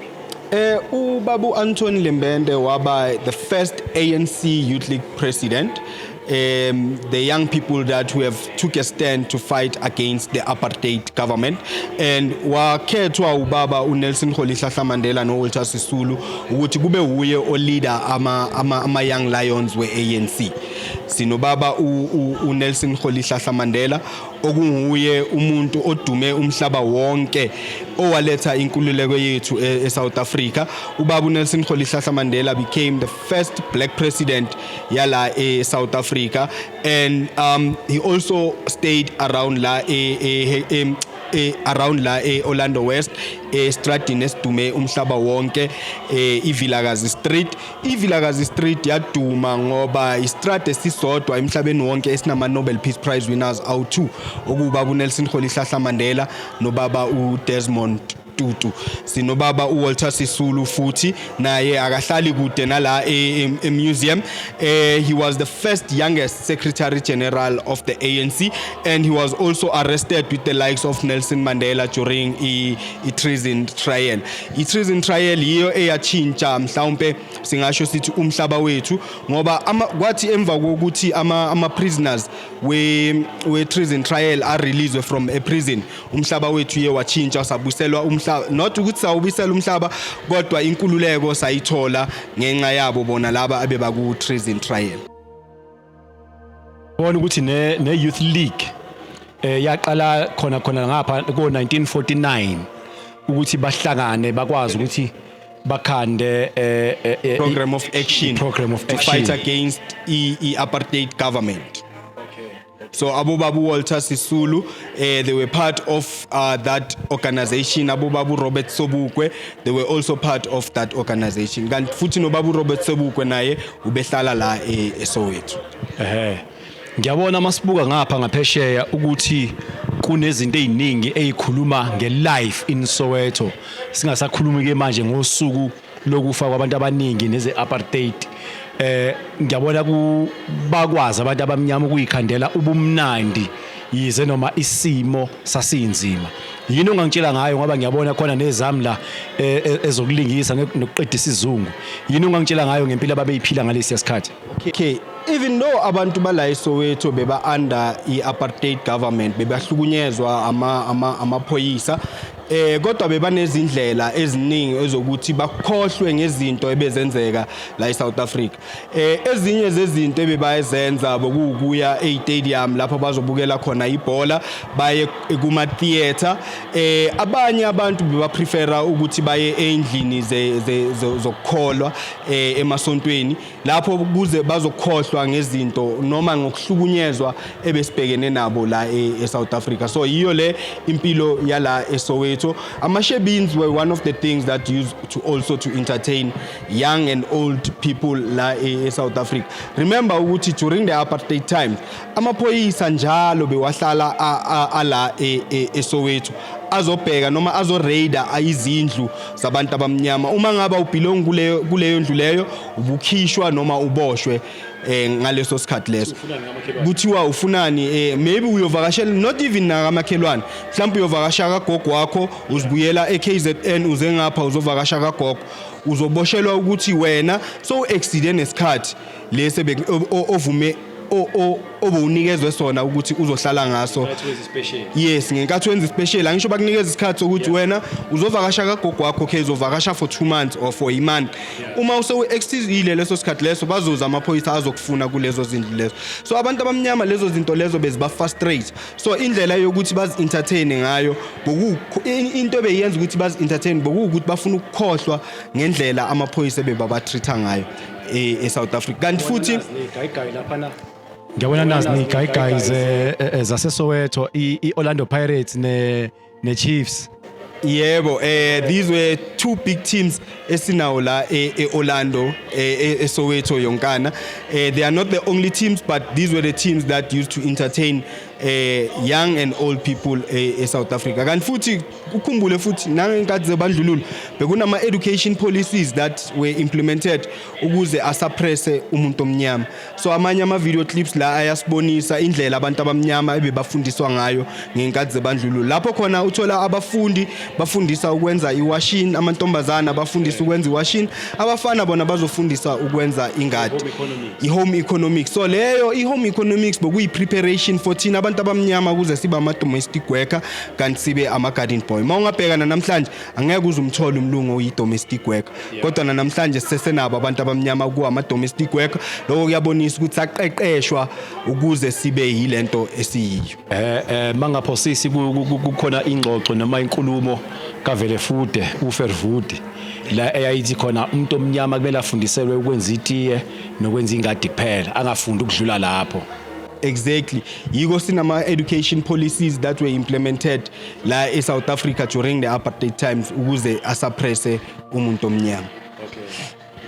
Ubabu Anthony Lembede waba the first ANC Youth League president. The young people that who have took a stand to fight against the apartheid government, and wakhethwa ubaba uNelson Rolihlahla Mandela noWalter Sisulu ukuthi kube uye oleader ama Young Lions we-ANC. Sinobaba uNelson Rolihlahla Mandela, okunguye umuntu odume umhlaba wonke owaletha inkululeko yethu eSouth Africa. Ubaba uNelson Rolihlahla Mandela became the first black president yala eSouth Africa, and he also stayed around la e, e, e, around la e-Orlando West, estradini esidume umhlaba wonke, iVilakazi Street. IVilakazi Street yaduma ngoba istrad esisodwa emhlabeni wonke esinama Nobel Peace Prize winners awu2, okubaba uNelson Rolihlahla Mandela nobaba uDesmond Tutu. Sinobaba uWalter Sisulu futhi, naye akahlali kude nala e-museum. He was the first youngest secretary general of the ANC and he was also arrested with the likes of Nelson Mandela during i-treason trial. I-treason trial yiyo eyatshintsha, mhlawumbe singasho sithi, umhlaba wethu, ngoba kwathi emva kokuthi ama prisoners we treason trial are released from a prison, umhlaba wethu uye watshintsha, sabuyiselwa umhlaba. Not ukuthi sawubuyisela umhlaba, kodwa inkululeko sayithola ngenxa yabo bona laba abebaku treason trial. Bona ukuthi ne Youth League yaqala khona khona ngapha ko 1949 ukuthi bahlangane, bakwazi ukuthi bakhande program of action, program of to action fight against i-apartheid government. So abobabu Walter Sisulu, they were part of that organization. Abobabu Robert Sobukwe, they were also part of that organization. Kanti futhi nobabu Robert Sobukwe naye ubehlala la eSoweto. Ehe. Ngiyabona masibuka ngapha ngaphesheya ukuthi kunezinto eziningi ezikhuluma nge-life in Soweto. Singasakhulumi ke manje ngosuku lokufa kwabantu abaningi neze apartheid. Ngiyabona ku bakwazi abantu abamnyama ukuyikhandela ubumnandi yize noma isimo sasinzima. Yini ongangitshela ngayo, ngoba ngiyabona khona nezami la ezokulingisa nokuqeda isizungu? Yini ongangitshela ngayo ngempilo ababeyiphila ngalesi sikhathi? Okay, even though abantu bala eSoweto beba under i-apartheid government, bebahlukunyezwa amaphoyisa, kodwa bebanezindlela eziningi ezokuthi bakhohlwe ngezinto ebezenzeka la eSouth Africa. Ezinye zezinto ebebayenza bokuya e-stadium lapho bazobukela khona ibhola, baye kuma theater. Abanye abantu bebaprefera ukuthi baye endlini zokukholwa, emasontweni lapho, kuze bazokhohlwa ngezinto noma ngokuhlukunyezwa ebesibhekene nabo la eSouth Africa. So yiyo le impilo yala eSoweto. Ama-shebeens were one of the things that used to also to entertain young and old people la eSouth Africa. Remember ukuthi during the apartheid times amaphoyisa njalo bewahlala ala eSoweto azobheka noma azoraida izindlu zabantu abamnyama. Uma ngaba ubelong kuleyo ndlu leyo, ubukhishwa noma uboshwe ngaleso sikhathi leso. Kuthiwa ufunani? Maybe uyovakashela not even nakamakhelwane, mhlawumbe uyovakasha kagogo wakho, uzibuyela eKZN, uze ngapha uzovakasha kagogo, uzoboshelwa ukuthi wena so exceed nesikhathi lese ovume obowunikezwe sona ukuthi uzohlala ngaso. Yes, ngenkathi wenza special. Angisho bakunikeza isikhathi sokuthi wena uzovakasha kagogo wakho, okay, uzovakasha for 2 months or for a month. Uma usewu-exceedile leso sikhathi leso, bazoza amaphoyisa azokufuna kulezo zindlu lezo. So abantu abamnyama lezo zinto lezo beziba-frustrate. So indlela yokuthi bazi-entertain ngayo, into ebeyenza ukuthi bazi-entertain bokuwukuthi bafuna ukukhohlwa ngendlela amaphoyisa ebebabatreat-a ngayo e-South Africa. Kanti futhi Ngiyabona nazi nezigayigayi zaseSoweto, i-Orlando Pirates ne Chiefs. Yebo, these were two big teams esinawo la eOrlando, eSoweto yonkana. They are not the only teams, but these were the teams that used to entertain young and old people eSouth Africa. Kanti futhi ukhumbule futhi nangenkathi zebandlululo bekunama education policies that were implemented ukuze asuppresse umuntu omnyama. So amanye ama video clips la ayasibonisa indlela abantu abamnyama ebebafundiswa ngayo ngenkathi zebandlululo, lapho khona uthola abafundi bafundisa ukwenza iwashing, amantombazana bafundisa ukwenza iwashing, abafana bona bazofundisa ukwenza ingadi, i-home economics. So leyo i-home economics bokuyi-preparation for thina abantu abamnyama ukuze sibe ama-domestic worker kanti sibe ama-garden boy. Uma ungabheka namhlanje angeke uze umthole umlungu oyi-domestic worker, kodwa namhlanje sisesenabo abantu abamnyama kuwama-domestic worker. Lokho kuyabonisa ukuthi saqeqeshwa ukuze sibe yilento esiyiyo. Mangaphosisi kukhona ingxoxo noma inkulumo kaVerwoerd, uVerwoerd la eyayithi khona umuntu omnyama kumele afundiselwe ukwenza itiye nokwenza ingadi kuphela, angafundi ukudlula lapho. Exactly, yiko sinama education policies that were implemented la e-South Africa during the apartheid times ukuze asuppresse umuntu omnyama.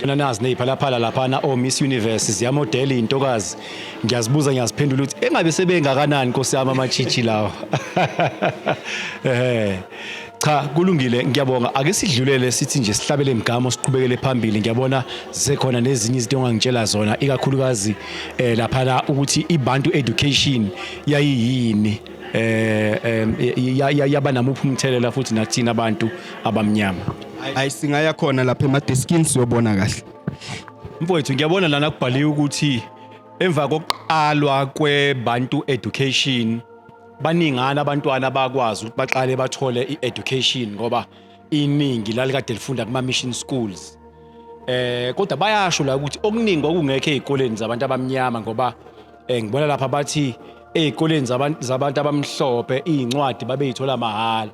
Mina nazi neziphalaphala laphana o Miss Universe ziyamodela intokazi. Ngiyazibuza, ngiyaziphendula ukuthi engabe sebengakanani, Nkosi yami, amachichi lawo. Cha, kulungile, ngiyabonga. Ake sidlulele, sithi nje sihlabele imigamo, siqhubekele phambili. Ngiyabona zisekhona nezinye izinto ongangitshela zona, ikakhulukazi laphana ukuthi iBantu education yayiyini, yaba namuphi umthelela futhi nakuthina abantu abamnyama. Hayi, singaya khona lapha emadeskini, siyobona kahle. Mfowethu, ngiyabona lana kubhaliwe ukuthi emva kokuqalwa kweBantu education baningana abantwana abakwazi ukuthi baqale bathole i-education, ngoba iningi lalikade lifunda kuma-mission schools. Kodwa bayasho la ukuthi okuningi kwakungekho ezikoleni zabantu abamnyama, ngoba ngibona lapha bathi ezikoleni zabantu abamhlophe izincwadi babeyithola mahhala,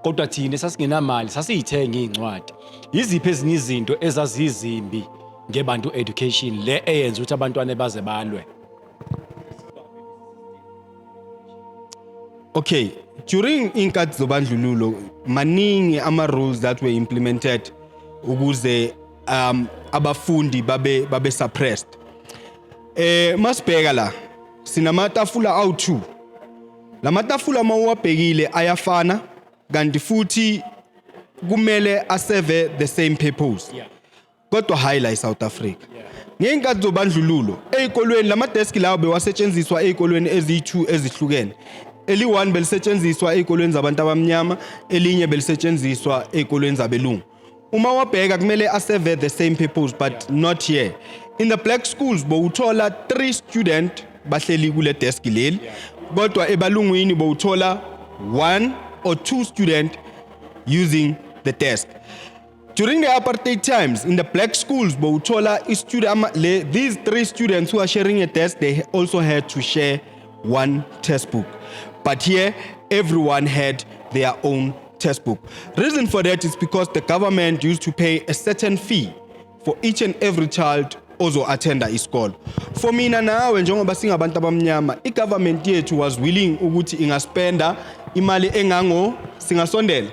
kodwa thina sasingenamali, sasiyithenga izincwadi. Yiziphi ezinye izinto ezazizimbi ngeBantu education le eyenza ukuthi abantwana baze balwe? Okay, during inkathi zobandlululo maningi ama rules that were implemented ukuze abafundi babe suppressed. Masibheka la, sinamatafula awu2. Lamatafula mawuwabhekile ayafana, kanti futhi kumele aserve the same purpose. Kodwa hayi la eSouth Africa. Ngeenkathi zobandlululo ezikolweni, lama desk lawo bewasetshenziswa ezikolweni eziyi2 ezihlukene. Eli-1 belisetshenziswa ezikolweni zabantu abamnyama, elinye belisetshenziswa ezikolweni zabelungu. Uma wabheka, kumele aserve the same purpose, but not here. In the black schools bowuthola 3 student bahleli kule desk leli, kodwa ebalungwini bowuthola 1 or 2 student using the desk. During the apartheid times, in the black schools, bowuthola i-student these three students who are sharing a desk, they also had to share one textbook. But here, everyone had their own textbook. Reason for that is because the government used to pay a certain fee for each and every child ozo-attenda isikolo. For mina nawe, njengoba singabantu abamnyama, i-government yethu was willing ukuthi ingaspenda imali engango, singasondela.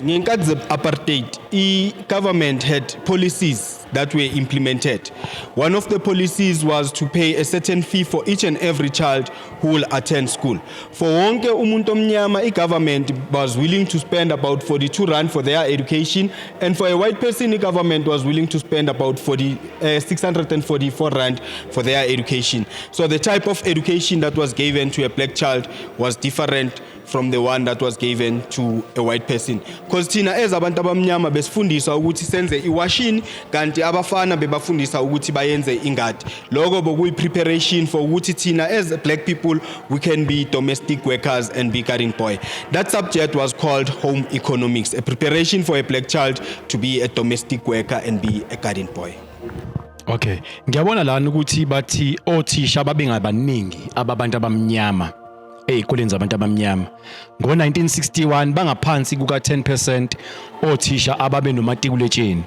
Ngenkathi ze-apartheid, i-government had policies that were implemented. One of the policies was to pay a certain fee for each and every child who will attend school. For wonke umuntu omnyama, i-government was willing to spend about 42 rand for their education, and for a white person, i-government was willing to spend about 40, 644 rand for their education. So the type of education that was given to a black child was different from the one that was given to a white person, because thina as abantu abamnyama besifundiswa ukuthi senze iwashini, kanti abafana bebafundisa ukuthi bayenze ingadi. Lokho bokuyi preparation for ukuthi thina as black people we can be domestic workers and be garden boy. That subject was called home economics, a preparation for a black child to be a domestic worker and be a garden boy. Okay, ngiyabona lana ukuthi bathi othisha babengabaningi ababantu abamnyama ezikoleni zabantu abamnyama. Ngo-1961 bangaphansi kuka 10% othisha ababe nomatikuletsheni.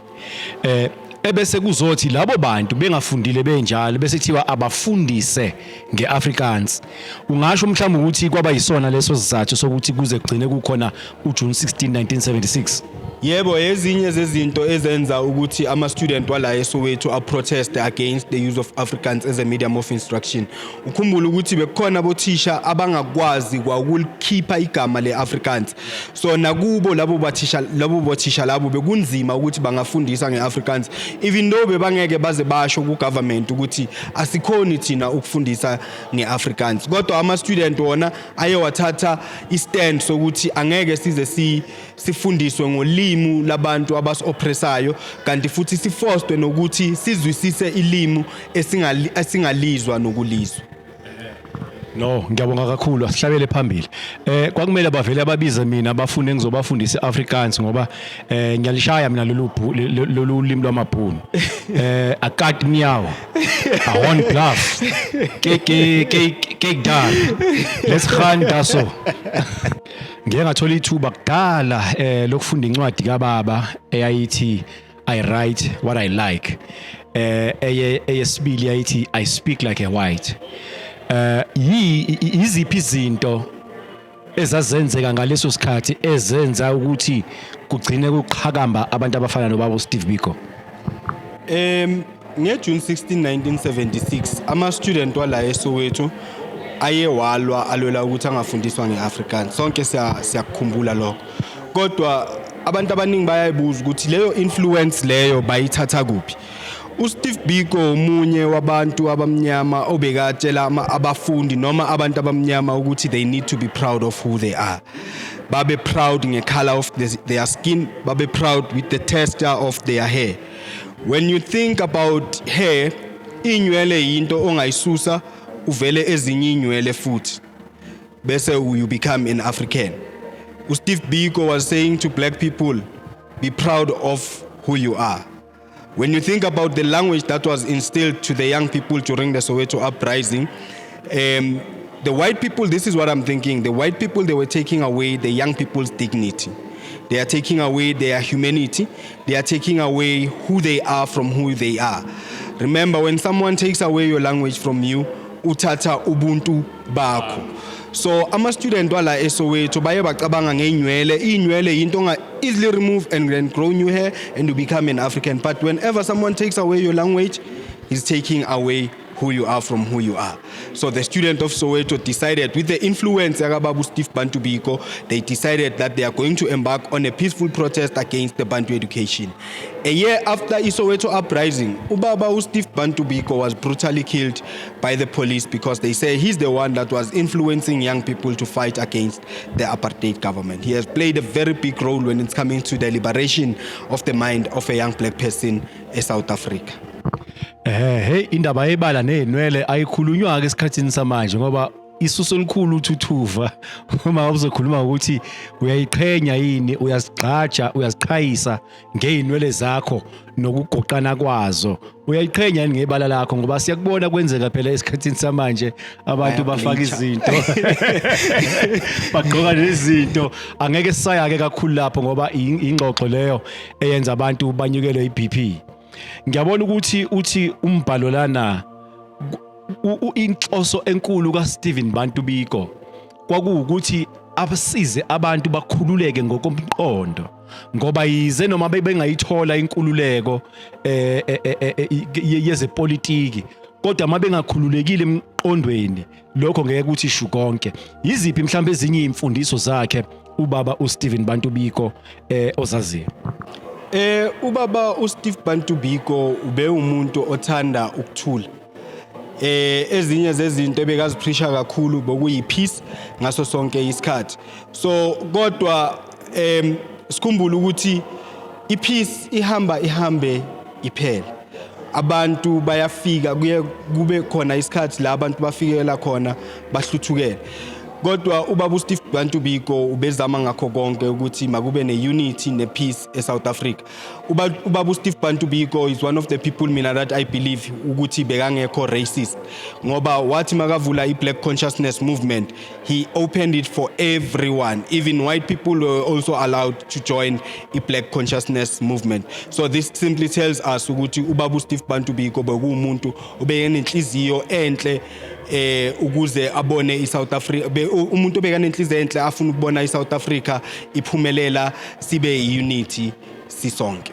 Ebese kuzothi labo bantu bengafundile benjalo, bese kuthiwa abafundise ngeAfrikaans. Ungasho mhlawumbe ukuthi kwaba yisona leso sizathu sokuthi kuze kugcine kukhona uJune 16 1976? Yebo, ezinye zezinto ezenza ukuthi ama-student wala eSoweto aprotest against the use of Afrikaans as a medium of instruction. Ukhumbule ukuthi bekukhona bothisha abangakwazi kwakulikhipha igama le-Afrikaans. So nakubo labo bathisha labo bekunzima ukuthi bangafundisa nge-Afrikaans, even though bebangeke baze basho ku-government ukuthi asikhoni thina ukufundisa nge-Afrikaans. Kodwa ama-student wona ayewathatha i-stand sokuthi angeke size sifundiswe ngolimi labantu abasi-oppressayo, kanti futhi siforced nokuthi sizwisise ilimi esingalizwa nokulizwa. No, ngiyabonga kakhulu, asihlabele phambili. Kwakumele bavele ababize mina, bafune ngizobafundisa iAfrikaans, ngoba ngiyalishaya mina lolu limi lwamabhunu. 'n Kat miau. 'n Hond blaf. Kyk kyk kyk daar. Let's gaan daso. Ngeke ngathola ithuba kudala lokufunda incwadi kababa eyayithi "I Write What I Like." Eyesibili yayithi "I Speak Like a White." Iziphi izinto ezazenzeka ngaleso sikhathi ezenza ukuthi kugcine kuqhakamba abantu abafana nobaba uSteve Biko? NgeJune 16 1976 ama student wala eSoweto aye walwa, alwela ukuthi angafundiswa ngeAfrikaans. Sonke siyakukhumbula lokho, kodwa abantu abaningi bayayibuza ukuthi leyo influence leyo bayithatha kuphi. uSteve Biko umunye wabantu abamnyama obekatshela abafundi noma abantu abamnyama ukuthi they need to be proud of who they are, babe proud ngecolor of their skin, babe proud with the texture of their hair. When you think about hair, inywele yinto ongayisusa uvele ezinye inywele futhi bese you become an African. USteve Biko was saying to black people, be proud of who you are. When you think about the language that was instilled to the young people during the Soweto uprising, the white people, this is what I'm thinking, the white people, they were taking away the young people's dignity. They are taking away their humanity. They are taking away who they are from who they are. Remember, when someone takes away your language from you, uthatha ubuntu bakho. So ama-student wala eSoweto baye bacabanga ngey'nywele. Iy'nywele yinto onga easily remove and then grow new hair and you become an African. But whenever someone takes away your language, he's taking away who you are from who you are. So the student of Soweto decided, with the influence yakababu Steve Bantu Biko, they decided that they are going to embark on a peaceful protest against the Bantu education. A year after iSoweto uprising, ubaba Steve Bantu Biko was brutally killed by the police because they say he's the one that was influencing young people to fight against the apartheid government. He has played a very big role when it's coming to the liberation of the mind of a young black person in South Africa. Hey, indaba yebala nezinwele ayikhulunywa ke esikhathini samanje ngoba isuso elikhulu uthuthuva uma uzokhuluma ukuthi uyayiqhenya yini, uyazigqaja, uyaziqhayisa ngeinwele zakho nokugoqana kwazo, uyayiqhenya yini ngebala lakho, ngoba siyakubona kwenzeka phela esikhathini samanje abantu bafaka Bayableacha. izinto, bagqoka nezinto. Angeke sisaya ke kakhulu lapho ngoba ingxoxo leyo eyenza abantu banyukelwe iBP. Ngiyabona ukuthi uthi umbhalo lana inhloso enkulu kaStephen Bantu Biko kwakuwukuthi abasize abantu bakhululeke ngokomqondo, ngoba yize noma bengayithola inkululeko yezepolitiki, kodwa uma bengakhululekile emqondweni lokho ngeke kuthi shu konke. Yiziphi mhlawumbe ezinye imfundiso zakhe ubaba uStephen Bantu Biko ozaziyo? Ubaba uSteve Bantu Biko ube umuntu othanda ukuthula. Ezinye zezinto ebekazipreacha kakhulu bokuyi peace ngaso sonke isikhathi. So kodwa sikhumbule ukuthi ipeace ihamba ihambe iphele. Abantu bayafika, kuye kube khona isikhathi la abantu bafikela khona bahluthukele. Kodwa ubaba uSteve Bantu Biko ubezama ngakho konke ukuthi makube ne-unity ne-peace eSouth Africa. Ubaba uSteve Bantu Biko is one of the people mina that I believe ukuthi bekangekho racist, ngoba wathi makavula i-Black Consciousness Movement, he opened it for everyone. Even white people were also allowed to join i-Black Consciousness Movement. So this simply tells us ukuthi ubaba uSteve Bantu Biko bekuwumuntu obekenenhliziyo enhle ukuze abone iSouth Africa, umuntu obekanenhliziyo enhle afuna ukubona iSouth Africa iphumelela, sibe unity sisonke.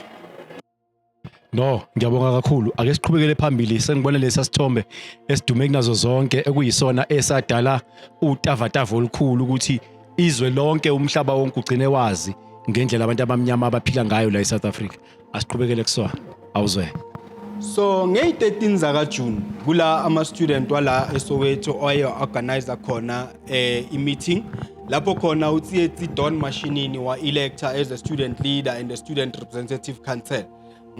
No, ngiyabonga kakhulu. Ake siqhubekele phambili. Sengibona lesa sithombe esidume kunazo zonke, ekuyisona esadala utavatava olukhulu ukuthi izwe lonke, umhlaba wonke ugcine wazi ngendlela abantu abamnyama abaphila ngayo la eSouth Africa. Asiqhubekele kusona. Awuzwe. So ngey-13 zaka June kula ama student wala eSoweto aye organize khona i-meeting lapho khona uTsietsi Don Mashinini wa elected as a student leader and the student representative council.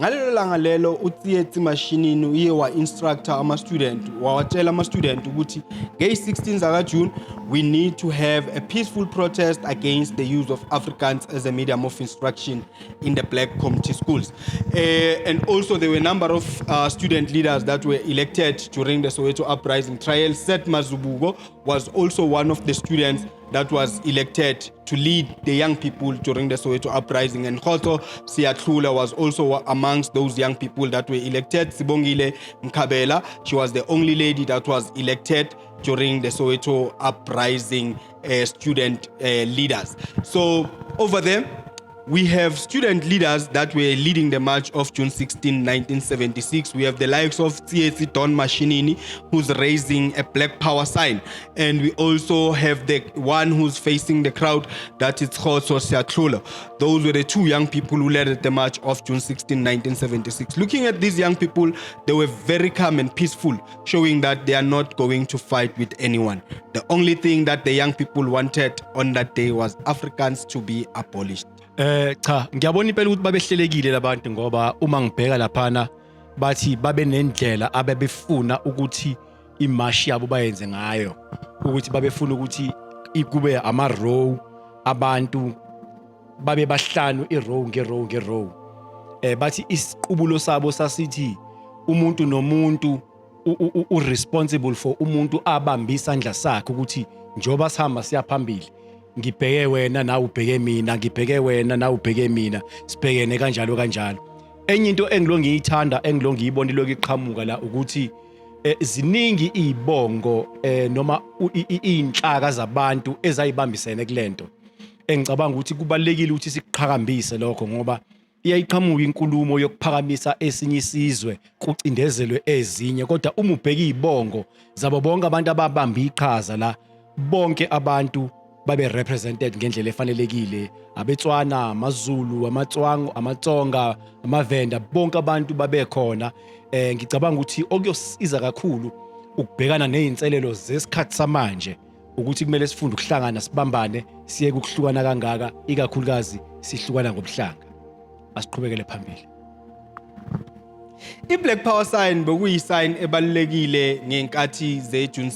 Ngalelo langa lelo uTsietsi Mashinini uye wa instructa ama student, wawatshela ama student ukuthi ngey-16 zaka June we need to have a peaceful protest against the use of Afrikaans as a medium of instruction in the black community schools. And also there were a number of student leaders that were elected during the Soweto uprising. Trial Set Mazibuko was also one of the students that was elected to lead the young people during the Soweto uprising. And Khotso Seatlholo was also amongst those young people that were elected. Sibongile Mkhabela, she was the only lady that was elected during the during the Soweto uprising student leaders. So over there, we have student leaders that were leading the march of June 16, 1976. We have the likes of Tsietsi Don Mashinini, who's raising a Black Power sign. And we also have the one who's facing the crowd, that is Khotso Seatlholo. Those were the two young people who led the march of June 16, 1976. Looking at these young people, they were very calm and peaceful, showing that they are not going to fight with anyone. The only thing that the young people wanted on that day was Afrikaans to be abolished. Cha, ngiyabona impela ukuthi babehlelekile labantu ngoba uma ngibheka laphana bathi babe nendlela abebefuna ukuthi imashi yabo bayenze ngayo, ukuthi babefuna ukuthi kube ama row, abantu babe bahlanu, i-row nge-row nge-row. Bathi isiqubulo sabo sasithi umuntu nomuntu u-responsible for umuntu abambe isandla sakhe, ukuthi njengoba sihamba siya phambili, ngibheke wena, nawe ubheke mina, ngibheke wena, nawe ubheke mina, sibhekene kanjalo kanjalo. Enye into engilo ngiyithanda, engilo ngiyibona ilokhu iqhamuka la, ukuthi ziningi izibongo noma iy'nhlaka zabantu ezayibambisene kulento, engicabanga ukuthi kubalulekile ukuthi sikuqhakambise lokho, ngoba iyayiqhamuka inkulumo yokuphakamisa esinye isizwe kucindezelwe ezinye, kodwa uma ubheka izibongo zabo bonke abantu ababamba iqhaza la, bonke abantu babe represented ngendlela efanelekile: abeTswana, amaZulu, amaTswango, amaTsonga, amaVenda, bonke abantu babekhona. Ngicabanga ukuthi okuyosiza kakhulu ukubhekana nezinselelo zesikhathi samanje ukuthi kumele sifunde ukuhlangana, sibambane, siyeke ukuhlukana kangaka, ikakhulukazi sihlukana ngobuhlanga. Asiqhubekele phambili. I-Black Power sign bekuyi-sign ebalulekile ngenkathi ze-June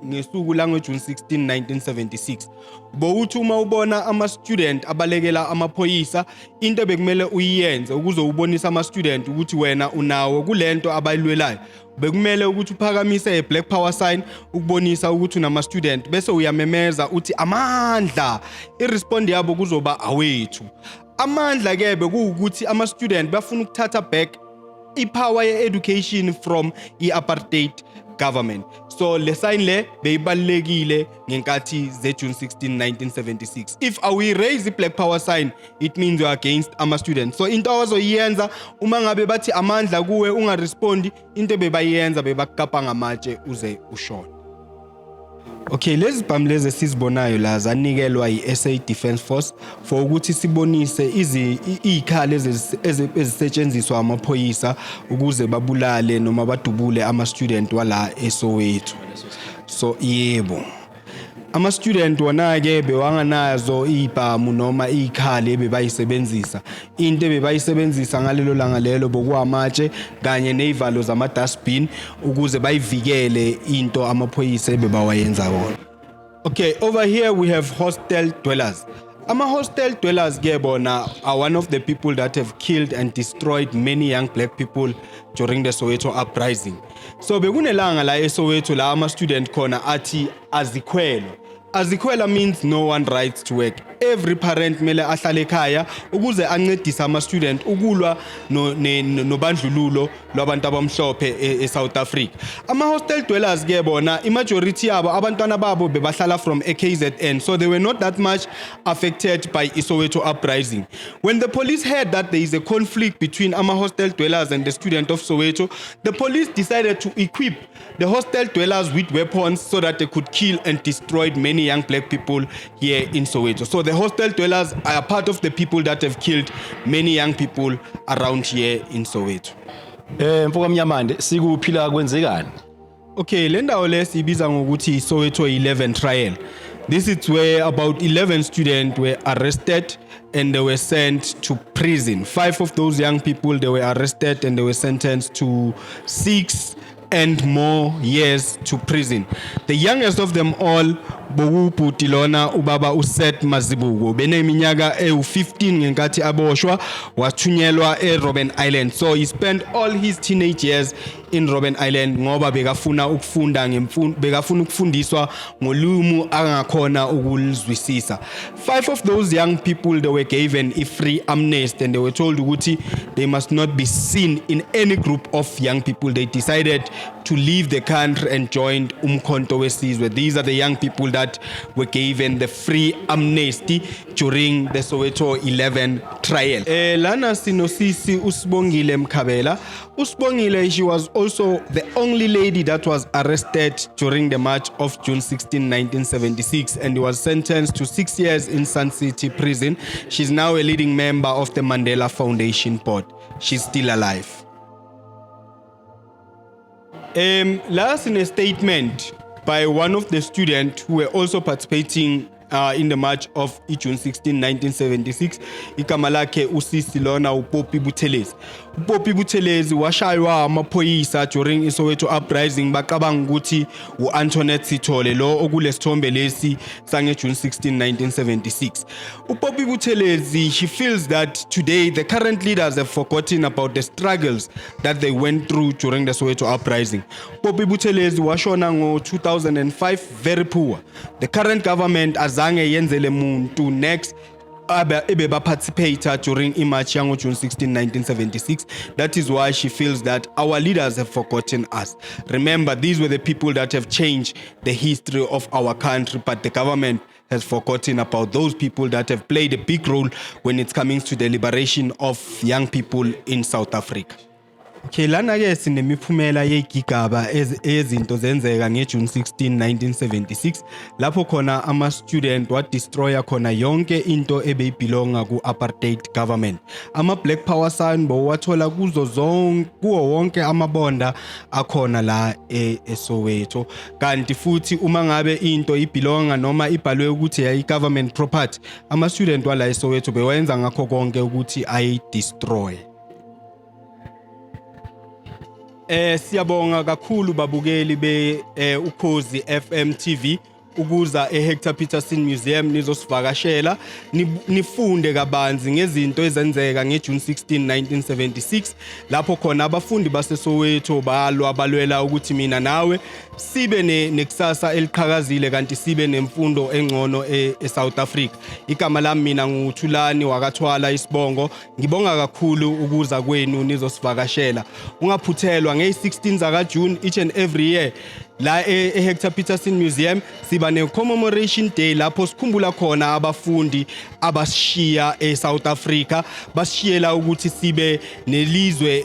ngesuku lango-June 16 1976. Bowuthi uma ubona ama-student abalekela amaphoyisa, into bekumele uyiyenze ukuze ubonise ama-student ukuthi wena unawo kulento abayilwelayo, bekumele ukuthi uphakamise a-Black Power sign ukubonisa ukuthi unama-student, bese uyamemeza uthi amandla. I-respond yabo kuzoba awethu amandla. Ke bekuwukuthi ama-student bafuna ukuthatha back i-power ye-education from i-apartheid government. So le sign le beyibalulekile ngenkathi ze-June 16 1976. If awuyi-raise i-Black Power sign, it means you are against ama-students. So into awazoyiyenza uma ngabe bathi amandla kuwe ungarespondi, into bebayenza bebakukapa ngamatshe uze ushone. Okay, lezi bhamu lezi esizibonayo la zanikelwa i-SA Defence Force for ukuthi sibonise izikhali ezisetshenziswa amaphoyisa ukuze babulale noma badubule ama-student wala eSoweto. So yebo, ama-student wona-ke bewanganazo iy'bhamu noma iy'khali ebebayisebenzisa. Into ebebayisebenzisa ngalelo langa lelo bokuwamatshe kanye ney'valo zama-dustbin ukuze bayivikele into amaphoyisa ebebawayenza wona. Okay, over here we have hostel dwellers. Ama-hostel dwellers ke bona are one of the people that have killed and destroyed many young black people during the Soweto uprising. So bekunelanga la eSoweto la ama-student khona athi azikhwelwa. Azikhwela means no one rights to work. Every parent kumele ahlale ekhaya ukuze ancedise ama-student ukulwa nobandlululo lwabantu abamhlophe e-South Africa. Ama-hostel dwellers ke bona, i-majority yabo abantwana babo bebahlala from e-KZN, so they were not that much affected by iSoweto uprising. When the police heard that there is a conflict between ama-hostel dwellers and the student of Soweto, the police decided to equip the hostel dwellers with weapons so that they could kill and destroy many young black people here in Soweto. So the hostel dwellers are part of the people that have killed many young people around here in Soweto. Mfoka Mnyamande, sikuphi la, kwenzekani? Okay, le ndawo le siyibiza ngokuthi Soweto 11 trial. This is where about 11 students were arrested and they were sent to prison. Five of those young people, they were arrested and they were sentenced to 6 and more years to prison. The youngest of them all Bokubhuti lona ubaba uSeth Mazibuko beneminyaka ewu15 ngenkathi aboshwa, wathunyelwa eRobben Island. So he spent all his teenage years in Robben Island ngoba bekafuna ukufunda ngemfundo, bekafuna ukufundiswa ngolimi angakhona ukulizwisisa. Five of those young people, they were given a free amnesty and they were told ukuthi they must not be seen in any group of young people. They decided to leave the country and joined Umkhonto weSizwe. These are the young people that were given the free amnesty during the Soweto 11 trial. Lana sinosisi uSibongile Mkhabela. USibongile, she was also the only lady that was arrested during the march of June 16, 1976, and was sentenced to 6 years in Sun City prison. She's now a leading member of the Mandela Foundation board. She's still alive. Last in a statement by one of the students who were also participating in the march of June 16, 1976. Igama lakhe usisi lona uPoppy Buthelezi. UPoppy Buthelezi washaywa amaphoyisa during iSoweto uprising, bacabanga ukuthi uAntoinette Sithole lo okulesithombe lesi sange June 16, 1976. UPoppy Buthelezi, she feels that today the current leaders have forgotten about the struggles that they went through during the Soweto uprising. Poppy Buthelezi washona ngo-2005, very poor. The current government azange yenzele muntu next abe ebeba-participate during imarch yango-June 16, 1976. That is why she feels that our leaders have forgotten us. Remember, these were the people that have changed the history of our country, but the government has forgotten about those people that have played a big role when it's coming to the liberation of young people in South Africa. Okay, lana ke sinemiphumela yegigaba ezinto zenzeka ngeJune 16, 1976, lapho khona ama student wa destroya khona yonke into ebeyibelonga ku apartheid government. Ama Black Power sign bowathola kuzo zonke, kuwo wonke amabonda akhona la eSoweto. Kanti futhi uma ngabe into ibelonga noma ibhalwe ukuthi yayi government property, ama student wala eSoweto bewenza ngakho konke ukuthi ayi destroy. Siyabonga kakhulu babukeli be Ukhozi FM TV ukuza eHector Peterson Museum nizosivakashela, nifunde kabanzi ngezinto ezenzeka ngeJune 16, 1976, lapho khona abafundi baseSoweto balwa, balwela ukuthi mina nawe sibe nekusasa eliqhakazile kanti sibe nemfundo engcono eSouth Africa. Igama lami mina nguThulani wakaThwala isibongo. Ngibonga kakhulu ukuza kwenu nizosivakashela. Ungaphuthelwa ngey16 zaka June each and every year la eHector Peterson Museum siba ne-commemoration day lapho sikhumbula khona abafundi abasishiya eSouth Africa, basishiyela ukuthi sibe nelizwe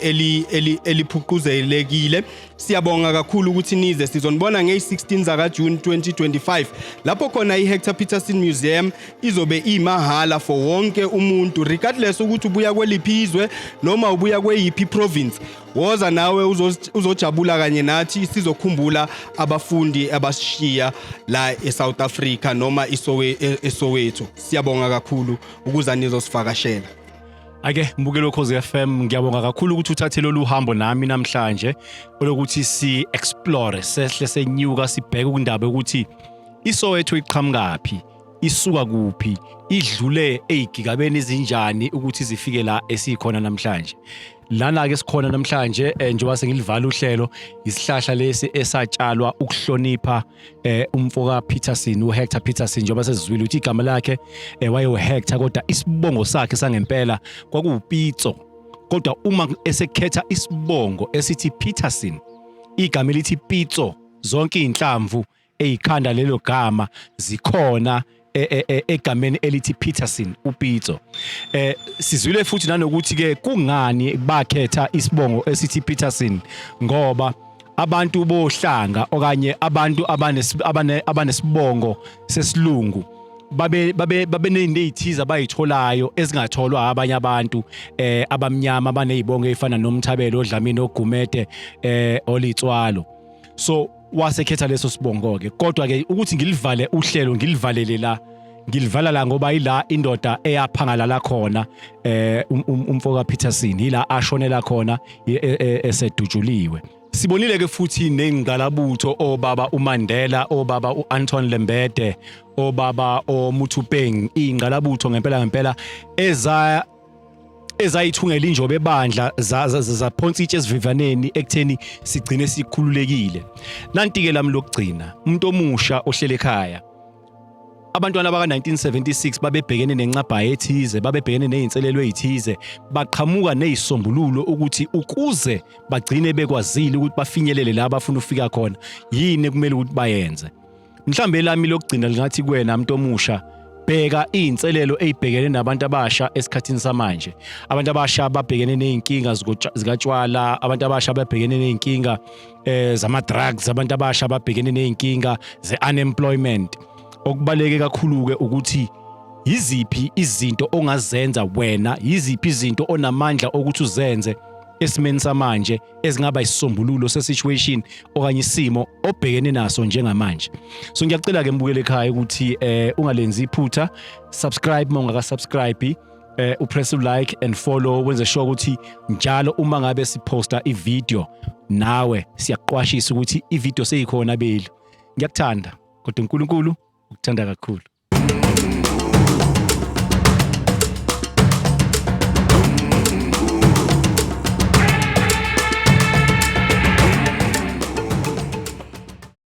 eliphuquzelekile. Siyabonga kakhulu ukuthi nize. Sizonibona ngey16 zaka June 2025, lapho khona iHector Peterson Museum izobe imahala for wonke umuntu, regardless ukuthi ubuya kweliphi izwe noma ubuya kweyiphi province. Woza nawe uzojabula kanye nathi, sizokhumbula abafundi abasishiya la eSouth Africa noma eSoweto. Siyabonga kakhulu ukuza nizosivakashela. Ake mbukeli woKhozi FM, ngiyabonga kakhulu ukuthi uthathe lolu hambo nami namhlanje olokuthi si explore, sehle senyuka, sibheke ukundaba ukuthi iSoweto iqhamukaphi, isuka kuphi, idlule eyigigabeni ezinjani ukuthi zifike la esikhona namhlanje. Lana ke sikhona namhlanje, njengoba sengilivala uhlelo, isihlahla lesi esatshalwa ukuhlonipha umfoka Peterson, uHector Peterson, njengoba sesizwile ukuthi igama lakhe waye uHector, kodwa isibongo sakhe sangempela kwakuwuPitso. Kodwa uma esekhetha isibongo esithi Peterson, igama elithi Pitso, zonke inhlamvu eyikhanda lelo gama zikhona egameni elithi Peterson, uPitso. Sizwile futhi nanokuthi ke kungani bakhetha isibongo esithi Peterson, ngoba abantu bohlanga okanye abantu abanesibongo sesilungu babe nezinto ezithize abayitholayo ezingatholwa abanye abantu abamnyama abanezibongo ezifana noMthabelo, oDlamini, oGumede, oLitswalo. So wasekhetha leso sibongo ke. Kodwa ke ukuthi ngilivale uhlelo, ngilivalele la, ngilivala la ngoba ila indoda eyaphangalala khona, umfoka Peterson, ila ashonela khona esedutshuliwe. Sibonile ke futhi nengqalabutho obaba uMandela, obaba uAnton Lembede, obaba oMuthupeng, ingqalabutho ngempela ngempela eza ezayithungela injobe ebandla zaphonsa itshe esivivaneni ekutheni sigcine sikhululekile. Nanti ke lami lokugcina, umuntu omusha ohlele ekhaya. Abantwana baka-1976 babebhekene nencabhayi ethize, babebhekene nezinselelo ezithize, baqhamuka nezisombululo ukuthi ukuze bagcine bekwazile ukuthi bafinyelele la bafuna ukufika khona, yini ekumele ukuthi bayenze. Mhlambe lami lokugcina lingathi kuwena mntu omusha, bheka iy'nselelo ey'bhekene nabantu abasha esikhathini samanje. Abantu abasha babhekene ney'nkinga zikatshwala, abantu abasha babhekene ney'nkinga zama-drugs, abantu abasha babhekene ney'nkinga ze-unemployment. Okubaluleke kakhulu-ke ukuthi yiziphi izinto ongazenza wena, yiziphi izinto onamandla okuthi uzenze esimeni samanje ezingaba isisombululo se-situation okanye isimo obhekene naso njengamanje. So ngiyacela ke mbukele ekhaya ukuthi ungalenzi iphutha, subscribe uma ungaka-subscribe, upress like and follow, wenze sure ukuthi njalo uma ngabe siposta ivideo nawe siyakuqwashisa ukuthi ivideo seyikhona belu. Ngiyakuthanda kodwa uNkulunkulu ukuthanda kakhulu.